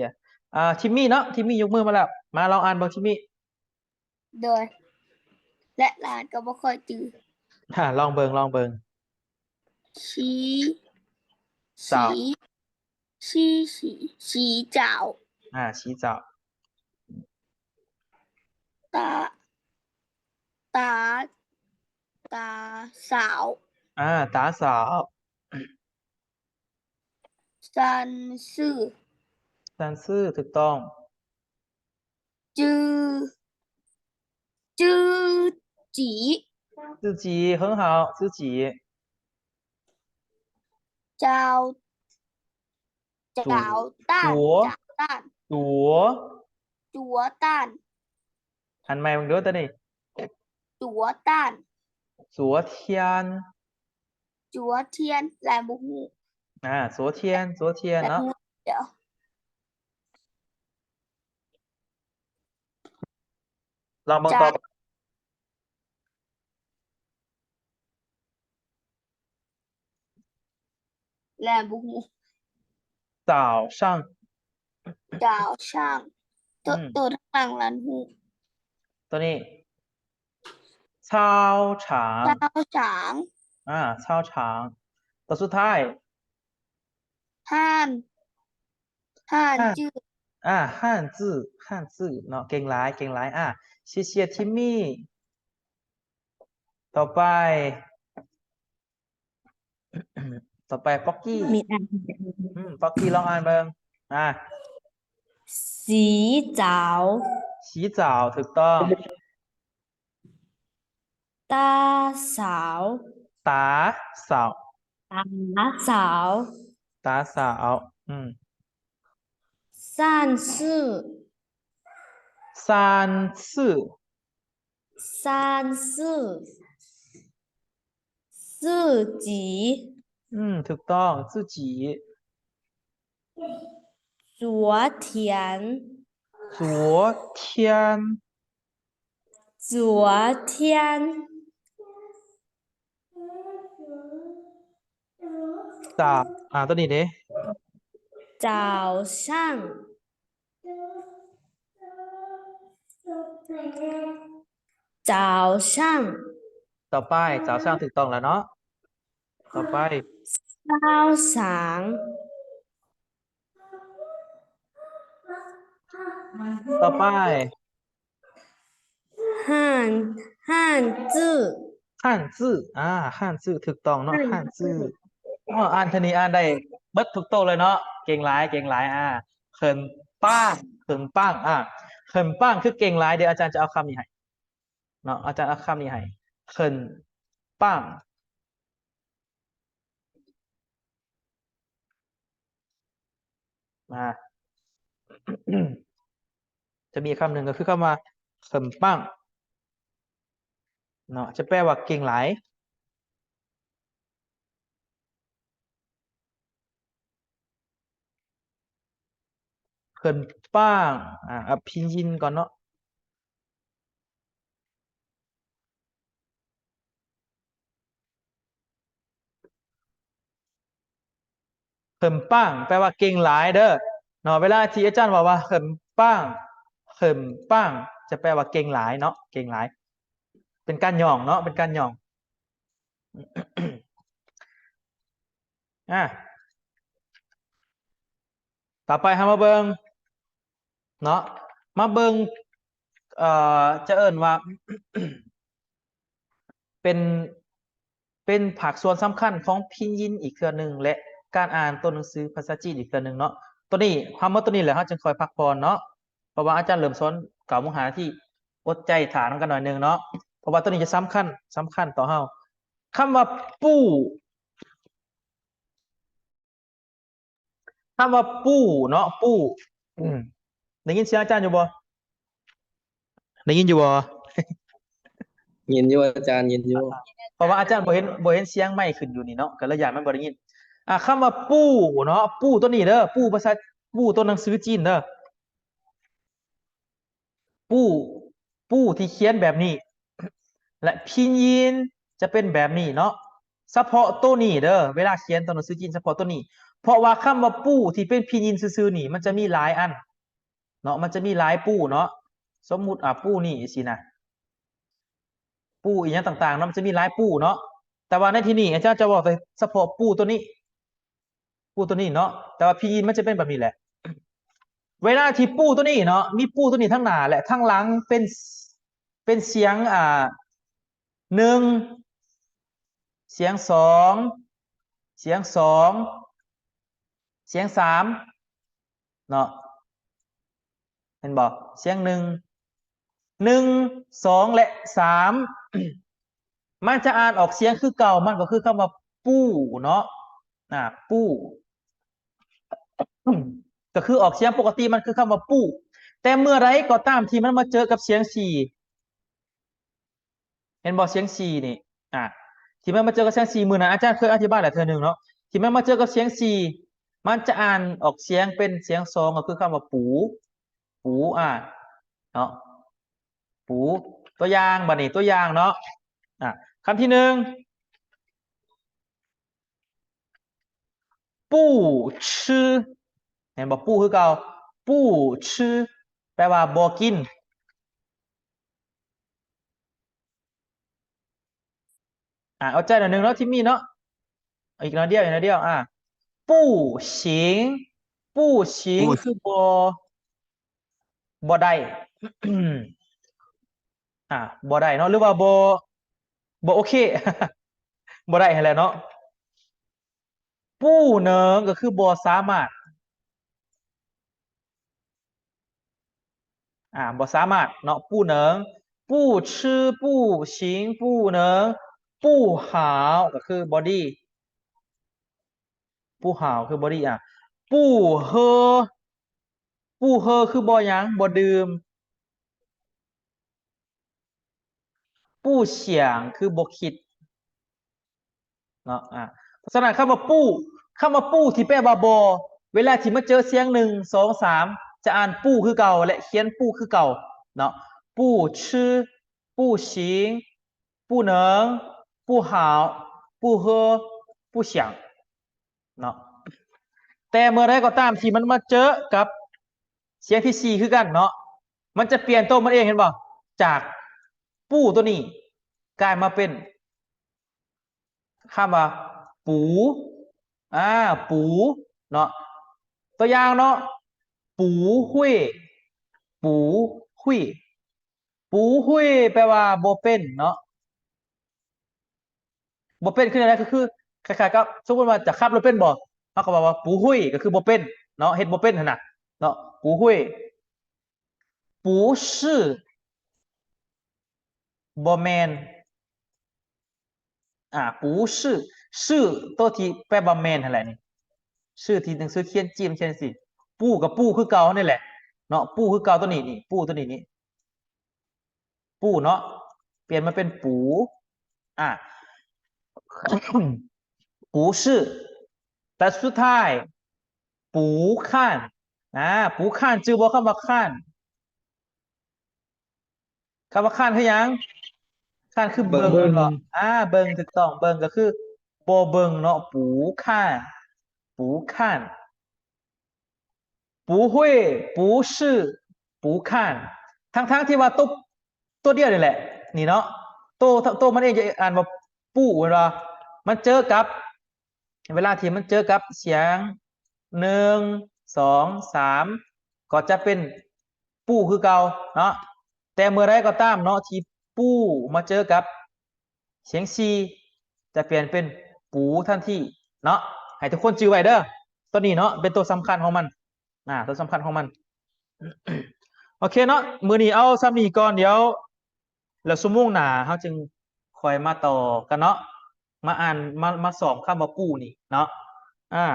ອ່າ ທິມມີເນາະ ທິມມີຍົກມືມາແລ້ວ ມາລອງອ່ານເບິ່ງ ທິມມີ ໂດຍ ແລະຫຼານກໍບໍ່ຄ່ອຍຈື່. ອາ ລອງເບິ່ງ ລອງເບິ່ງ. ສີ ເຈົ້າ ສີ ສີ ສີ ສີເຈົ້າ. ອາ ສີເຈົ້າ. ຕາ ຕາ ຕາເຊົ້າ. ອາ ຕາເຊົ້າ. ຊັນຊື່ ຊັນຊື່ ຖືກຕ້ອງ. ຈື່ ຈື່ຈີ ຈື່ຈີ ເຮີງເຮົາ ຈື່ຈີ. ເຈົ້າ ເຈົ້າຕ້ານ ເຈົ້າຕ້ານ ຕົວ ຕົວຕ້ານ. ອ່ານໃໝ່ເບິ່ງດູຕົວນີ້ ຕົວຕ້ານ ຕົວທຽນ ຕົວທຽນ ແລະບໍ່ຮູ້. ອາ ຕົວທຽນ ຕົວທຽນເນາະ. ດຽວ ລອງເບິ່ງຕໍ່. ແລະບໍ່ຮູ້. 早上 早上 ໂຕ ອືມ ໂຕທາງຫຼັງລະຮູ້. ໂຕນີ້ 操场 操场. ອາ 操场. ໂຕສຸດທ້າຍ 汉 汉字 ອາ 汉字 汉字 ເນາະ. ເກັ່ງຫຼາຍ ເກັ່ງຫຼາຍ. ອາ 谢谢 Timmy. ຕໍ່ໄປ ຕໍ່ໄປ Pocky. ອືມ Pocky ລອງອ່ານເບິ່ງ. ອາ 洗澡 洗澡 ຖືກຕ້ອງ. 打扫 打扫 打扫 打扫. ອືມ 算数 算数 算数 自己 ອືມ ຖືກຕ້ອງ 自己. 昨天 昨天 昨天 早 ອາ ໂຕນີ້ເດ້ 早上 早上 ຕໍ່ໄປ 早上 ຖືກຕ້ອງແລ້ວເນາະ. ຕໍ່ໄປ 操场 ຕໍ່ໄປ 汉 汉字 汉字 ອາ 汉字 ຖືກຕ້ອງເນາະ 汉字 汉字. ອໍ ອ່ານເທື່ອນີ້ອ່ານໄດ້ເບິດທຸກໂຕເລີຍເນາະ ເກັ່ງຫຼາຍ ເກັ່ງຫຼາຍ. ອາ 很棒 很棒 ອາ 很棒 ຄືເກັ່ງຫຼາຍ. ດຽວອາຈານຈະເອົາຄຳນີ້ໃຫ້ເນາະ ອາຈານເອົາຄຳນີ້ໃຫ້ 很棒. ອາ ຈະມີຄຳໜຶ່ງກໍຄືຄຳວ່າ 很棒 ເນາະ ຈະແປວ່າເກັ່ງຫຼາຍ. 很棒 ອາ ເອົາພິນຢິນກ່ອນເນາະ. 很棒 ແປວ່າເກັ່ງຫຼາຍເດີເນາະ. ເວລາທີ່ອາຈານເວົ້າວ່າ 很棒 很棒 ຈະແປວ່າເກັ່ງຫຼາຍເນາະ ເກັ່ງຫຼາຍ ເປັນການຍ້ອງເນາະ ເປັນການຍ້ອງ. ອາ ຕໍ່ໄປເຮົາມາເບິ່ງເນາະ ມາເບິ່ງ ເອີ ຈະເອີ້ນວ່າ ເປັນ ເປັນພາກສ່ວນສຳຄັນຂອງພິນຢິນອີກເທື່ອໜຶ່ງ ແລະ ການອ່ານຕົວໜັງສືພາສາຈີນອີກເທື່ອໜຶ່ງເນາະ. ໂຕນີ້ ເຮົາໝົດໂຕນີ້ແລ້ວ ເຮົາຈຶ່ງຄ່ອຍພັກຜ່ອນເນາະ ເພາະວ່າອາຈານເລີ່ມສອນເກົ້າໂມງຫ້ານາທີ ອົດໃຈຖ້ານຳກັນໜ້ອຍໜຶ່ງເນາະ ເພາະວ່າໂຕນີ້ຈະສຳຄັນ ສຳຄັນຕໍ່ເຮົາ. ຄຳວ່າປູ້ ຄຳວ່າປູ້ເນາະ ປູ້ ອືມ ໄດ້ຍິນສຽງອາຈານຢູ່ບໍ່? ໄດ້ຍິນຢູ່ບໍ່? ຍິນຢູ່ອາຈານ ຍິນຢູ່. ເພາະວ່າອາຈານບໍ່ເຫັນ ບໍ່ເຫັນສຽງໄມຂຶ້ນຢູ່ນີ້ເນາະ ກໍເລີຍຢ້ານມັນບໍ່ໄດ້ຍິນ. ອ່າ ຄຳວ່າປູ້ເນາະ ປູ້ຕົວນີ້ເດີ ປູ້ພາສາ ປູ້ຕົວໜັງສືຈີນເດີ. ປູ້ ປູ້ທີ່ຂຽນແບບນີ້ ແລະ ພິນຢິນຈະເປັນແບບນີ້ເນາະ ສະເພາະໂຕນີ້ເດີ ເວລາຂຽນຕົວໜັງສືຈີນສະເພາະໂຕນີ້ ເພາະວ່າຄຳວ່າປູ້ທີ່ເປັນພິນຢິນຊື່ໆນີ້ ມັນຈະມີຫຼາຍອັນເນາະ ມັນຈະມີຫຼາຍປູ້ເນາະ. ສົມມຸດ ອາ ປູ້ນີ້ຊີ້ນະ ປູ່ອີ່ຫຍັງຕ່າງໆເນາະ ມັນຈະມີຫຼາຍປູ່ເນາະ. ແຕ່ວ່າໃນທີ່ນີ້ອາຈານຈະເວົ້າແຕ່ສະເພາະປູ່ຕົວນີ້ ປູ່ຕົວນີ້ເນາະ ແຕ່ວ່າພີງຢິນມັນຈະເປັນແບບນີ້ແຫຼະ. ເວລາທີ່ປູ່ຕົວນີ້ເນາະ ມີປູ່ຕົວນີ້ທັງໜ້າ ແລະ ທັງຫຼັງເປັນ ເປັນສຽງ ອ່າ ໜຶ່ງ ສຽງສອງ ສຽງສອງ ສຽງສາມເນາະ ເຫັນບໍ່? ສຽງໜຶ່ງ ໜຶ່ງ ສອງ ແລະ ສາມ ມັນຈະອ່ານອອກສຽງຄືເກົ່າ ມັນກໍຄືຄຳວ່າປູ້ເນາະ ອາ ປູ້ ກໍຄືອອກສຽງປົກກະຕິ ມັນຄືຄຳວ່າປູ້. ແຕ່ເມື່ອໃດກໍຕາມທີ່ມັນມາເຈີກັບສຽງສີ່ ເຫັນບໍ່? ສຽງສີ່ນີ້ ອາ ທີ່ມັນມາເຈີກັບສຽງສີ່ ມື້ນັ້ນອາຈານເຄີຍອະທິບາຍແລ້ວເທື່ອໜຶ່ງເນາະ ທີ່ມັນມາເຈີກັບສຽງສີ່ ມັນຈະອ່ານອອກສຽງເປັນສຽງສອງ ກໍຄືຄຳວ່າປູ ປູ ອາ ເນາະ ປູ. ຕົວຢ່າງ ບັດນີ້ຕົວຢ່າງເນາະ ອາ ຄຳທີໜຶ່ງ ປູ້ຊື ເຫັນບໍ່? ປູ້ຄືເກົ່າ ປູ້ຊື ແປວ່າບໍ່ກິນ. ອາ ເອົາໃຈໜ້ອຍໜຶ່ງເນາະ ທີ່ມີເນາະ ອີກໜ້ອຍດຽວ ອີກໜ້ອຍດຽວ ອາ ປູ້ຊິງ ປູ້ຊິງ ປູ້ ຄືບໍ່ ບໍ່ໄດ້ ອາ ບໍ່ໄດ້ເນາະ ຫຼືວ່າບໍ່ ບໍ່ໂອເຄ ບໍ່ໄດ້ຫັ້ນແຫຼະເນາະ. ປູ້ເໜິງ ກໍຄືບໍ່ສາມາດ ອາ ບໍ່ສາມາດເນາະ ປູ້ເໜິງ ປູ້ຊື ປູ້ຊິງ ປູ້ເໜິງ ປູ້ຫາວ ກໍຄືບໍ່ດີ ປູ້ຫາວ ຄືບໍ່ດີ ອາ ປູ້ເຮີ ປູ້ເຮີ ຄືບໍ່ຫຍັງ ບໍ່ດື່ມ ປູ້ສຽງ ຄືບໍ່ຄິດເນາະ ອາ ເພາະສະນັ້ນ ຄຳວ່າປູ້ ຄຳວ່າປູ້ທີ່ແປວ່າບໍ່ ເວລາທີ່ມາເຈີສຽງໜຶ່ງ ສອງ ສາມ ຈະອ່ານປູ້ຄືເກົ່າ ແລະ ຂຽນປູ້ຄືເກົ່າເນາະ ປູ້ຊື ປູ້ຊິງ ປູ້ເໜິງ ປູ້ຫາວ ປູ້ເຮີ ປູ້ສຽງ ເນາະ ແຕ່ເມື່ອໃດກໍຕາມທີ່ມັນມາເຈີກັບສຽງທີສີ່ຄືກັນເນາະ ມັນຈະປ່ຽນໂຕມັນເອງ ເຫັນບໍ່? ຈາກປູ້ໂຕນີ້ກາຍມາເປັນຄຳວ່າປູ ອາ ປູເນາະ ຕົວຢ່າງເນາະ ປູຫວຍ ປູຫວຍ ປູຫວຍ ແປວ່າບໍ່ເປັນເນາະ ບໍ່ເປັນຄືແນວໃດ? ກໍຄືຄ້າຍໆກັບ ສົມມຸດວ່າຈະຂັບລົດເປັນບໍ່? ເຮົາກໍເວົ້າວ່າ 不会 ກໍຄືບໍ່ເປັນເນາະ ເຮັດບໍ່ເປັນຫັ້ນນະເນາະ 不会. 不是 ບໍ່ແມ່ນ ອາ 不是 是 ໂຕທີ່ແປວ່າແມ່ນຫັ້ນແຫຼະນີ້ 是 ທີ່ໜັງສືຂຽນຈີນຂຽນຈັ່ງຊີ້ 不 ກໍ不 ຄືເກົ່ານີ້ແຫຼະເນາະ 不 ຄືເກົ່າ ໂຕນີ້ນີ້ 不 ໂຕນີ້ນີ້ 不 ເນາະ ປ່ຽນມາເປັນ 不 ອາ 不是 ແຕ່ສຸດທ້າຍ 不看 ອາ 不看 ຈື່ບໍ່ຄຳວ່າ 看 ຄຳວ່າ 看 ຄືຫຍັງ? 看 ຄືເບິ່ງ ເບິ່ງ ແມ່ນບໍ່? ອາ ເບິ່ງ ຖືກຕ້ອງ ເບິ່ງກໍຄືບໍ່ເບິ່ງເນາະ 不看 不看 不会 不是 不看 ທັງໆທີ່ວ່າຕົວ ຕົວດຽວນີ້ແຫຼະ ນີ້ເນາະ ໂຕ ໂຕມັນເອງຈະອ່ານວ່າ 不 ແມ່ນບໍ່? ມັນເຈີກັບ ເວລາທີ່ມັນເຈີກັບສຽງ ໜຶ່ງ ສອງ ສາມ ກໍຈະເປັນ 不 ຄືເກົ່າເນາະ ແຕ່ເມື່ອໃດກໍຕາມເນາະ ທີ່ 不 ມາເຈີກັບສຽງ 四 ຈະປ່ຽນເປັນ 不 ທັນທີເນາະ ໃຫ້ທຸກຄົນຈື່ໄວ້ເດີ ໂຕນີ້ເນາະ ເປັນໂຕສຳຄັນຂອງມັນ ອາ ໂຕສຳຄັນຂອງມັນ ໂອເຄເນາະ ມື້ນີ້ເອົາສ່ຳນີ້ກ່ອນ ດຽວ ແລ້ວຊົ່ວໂມງໜ້າເຮົາຈຶ່ງຄ່ອຍມາຕໍ່ກັນເນາະ ມາອ່ານ ມາ ມາສອບຄຳວ່າ 不 ນີ້ເນາະ ອາ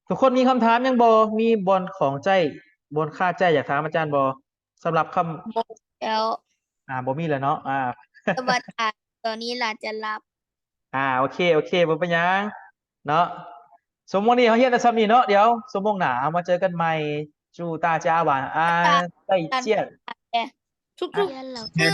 ທຸກຄົນມີຄຳຖາມຫຍັງບໍ່? ມີບ່ອນຂ້ອງໃຈ ບ່ອນຄາໃຈຢາກຖາມອາຈານບໍ່? ສຳລັບຄຳ ບໍ່ແລ້ວ ອາ ບໍ່ມີແລ້ວເນາະ ອາ ສະຫວັດດີ ຕອນນີ້ຫຼານຈະຫຼັບ ອາ ໂອເຄ ໂອເຄ ບໍ່ເປັນຫຍັງເນາະ ຊົ່ວໂມງນີ້ເຮົາຮຽນໄດ້ສ່ຳນີ້ເນາະ ດຽວຊົ່ວໂມງໜ້າເຮົາມາເຈີກັນໃໝ່ 祝大家晚安 再见 ທຸກໆ ມື້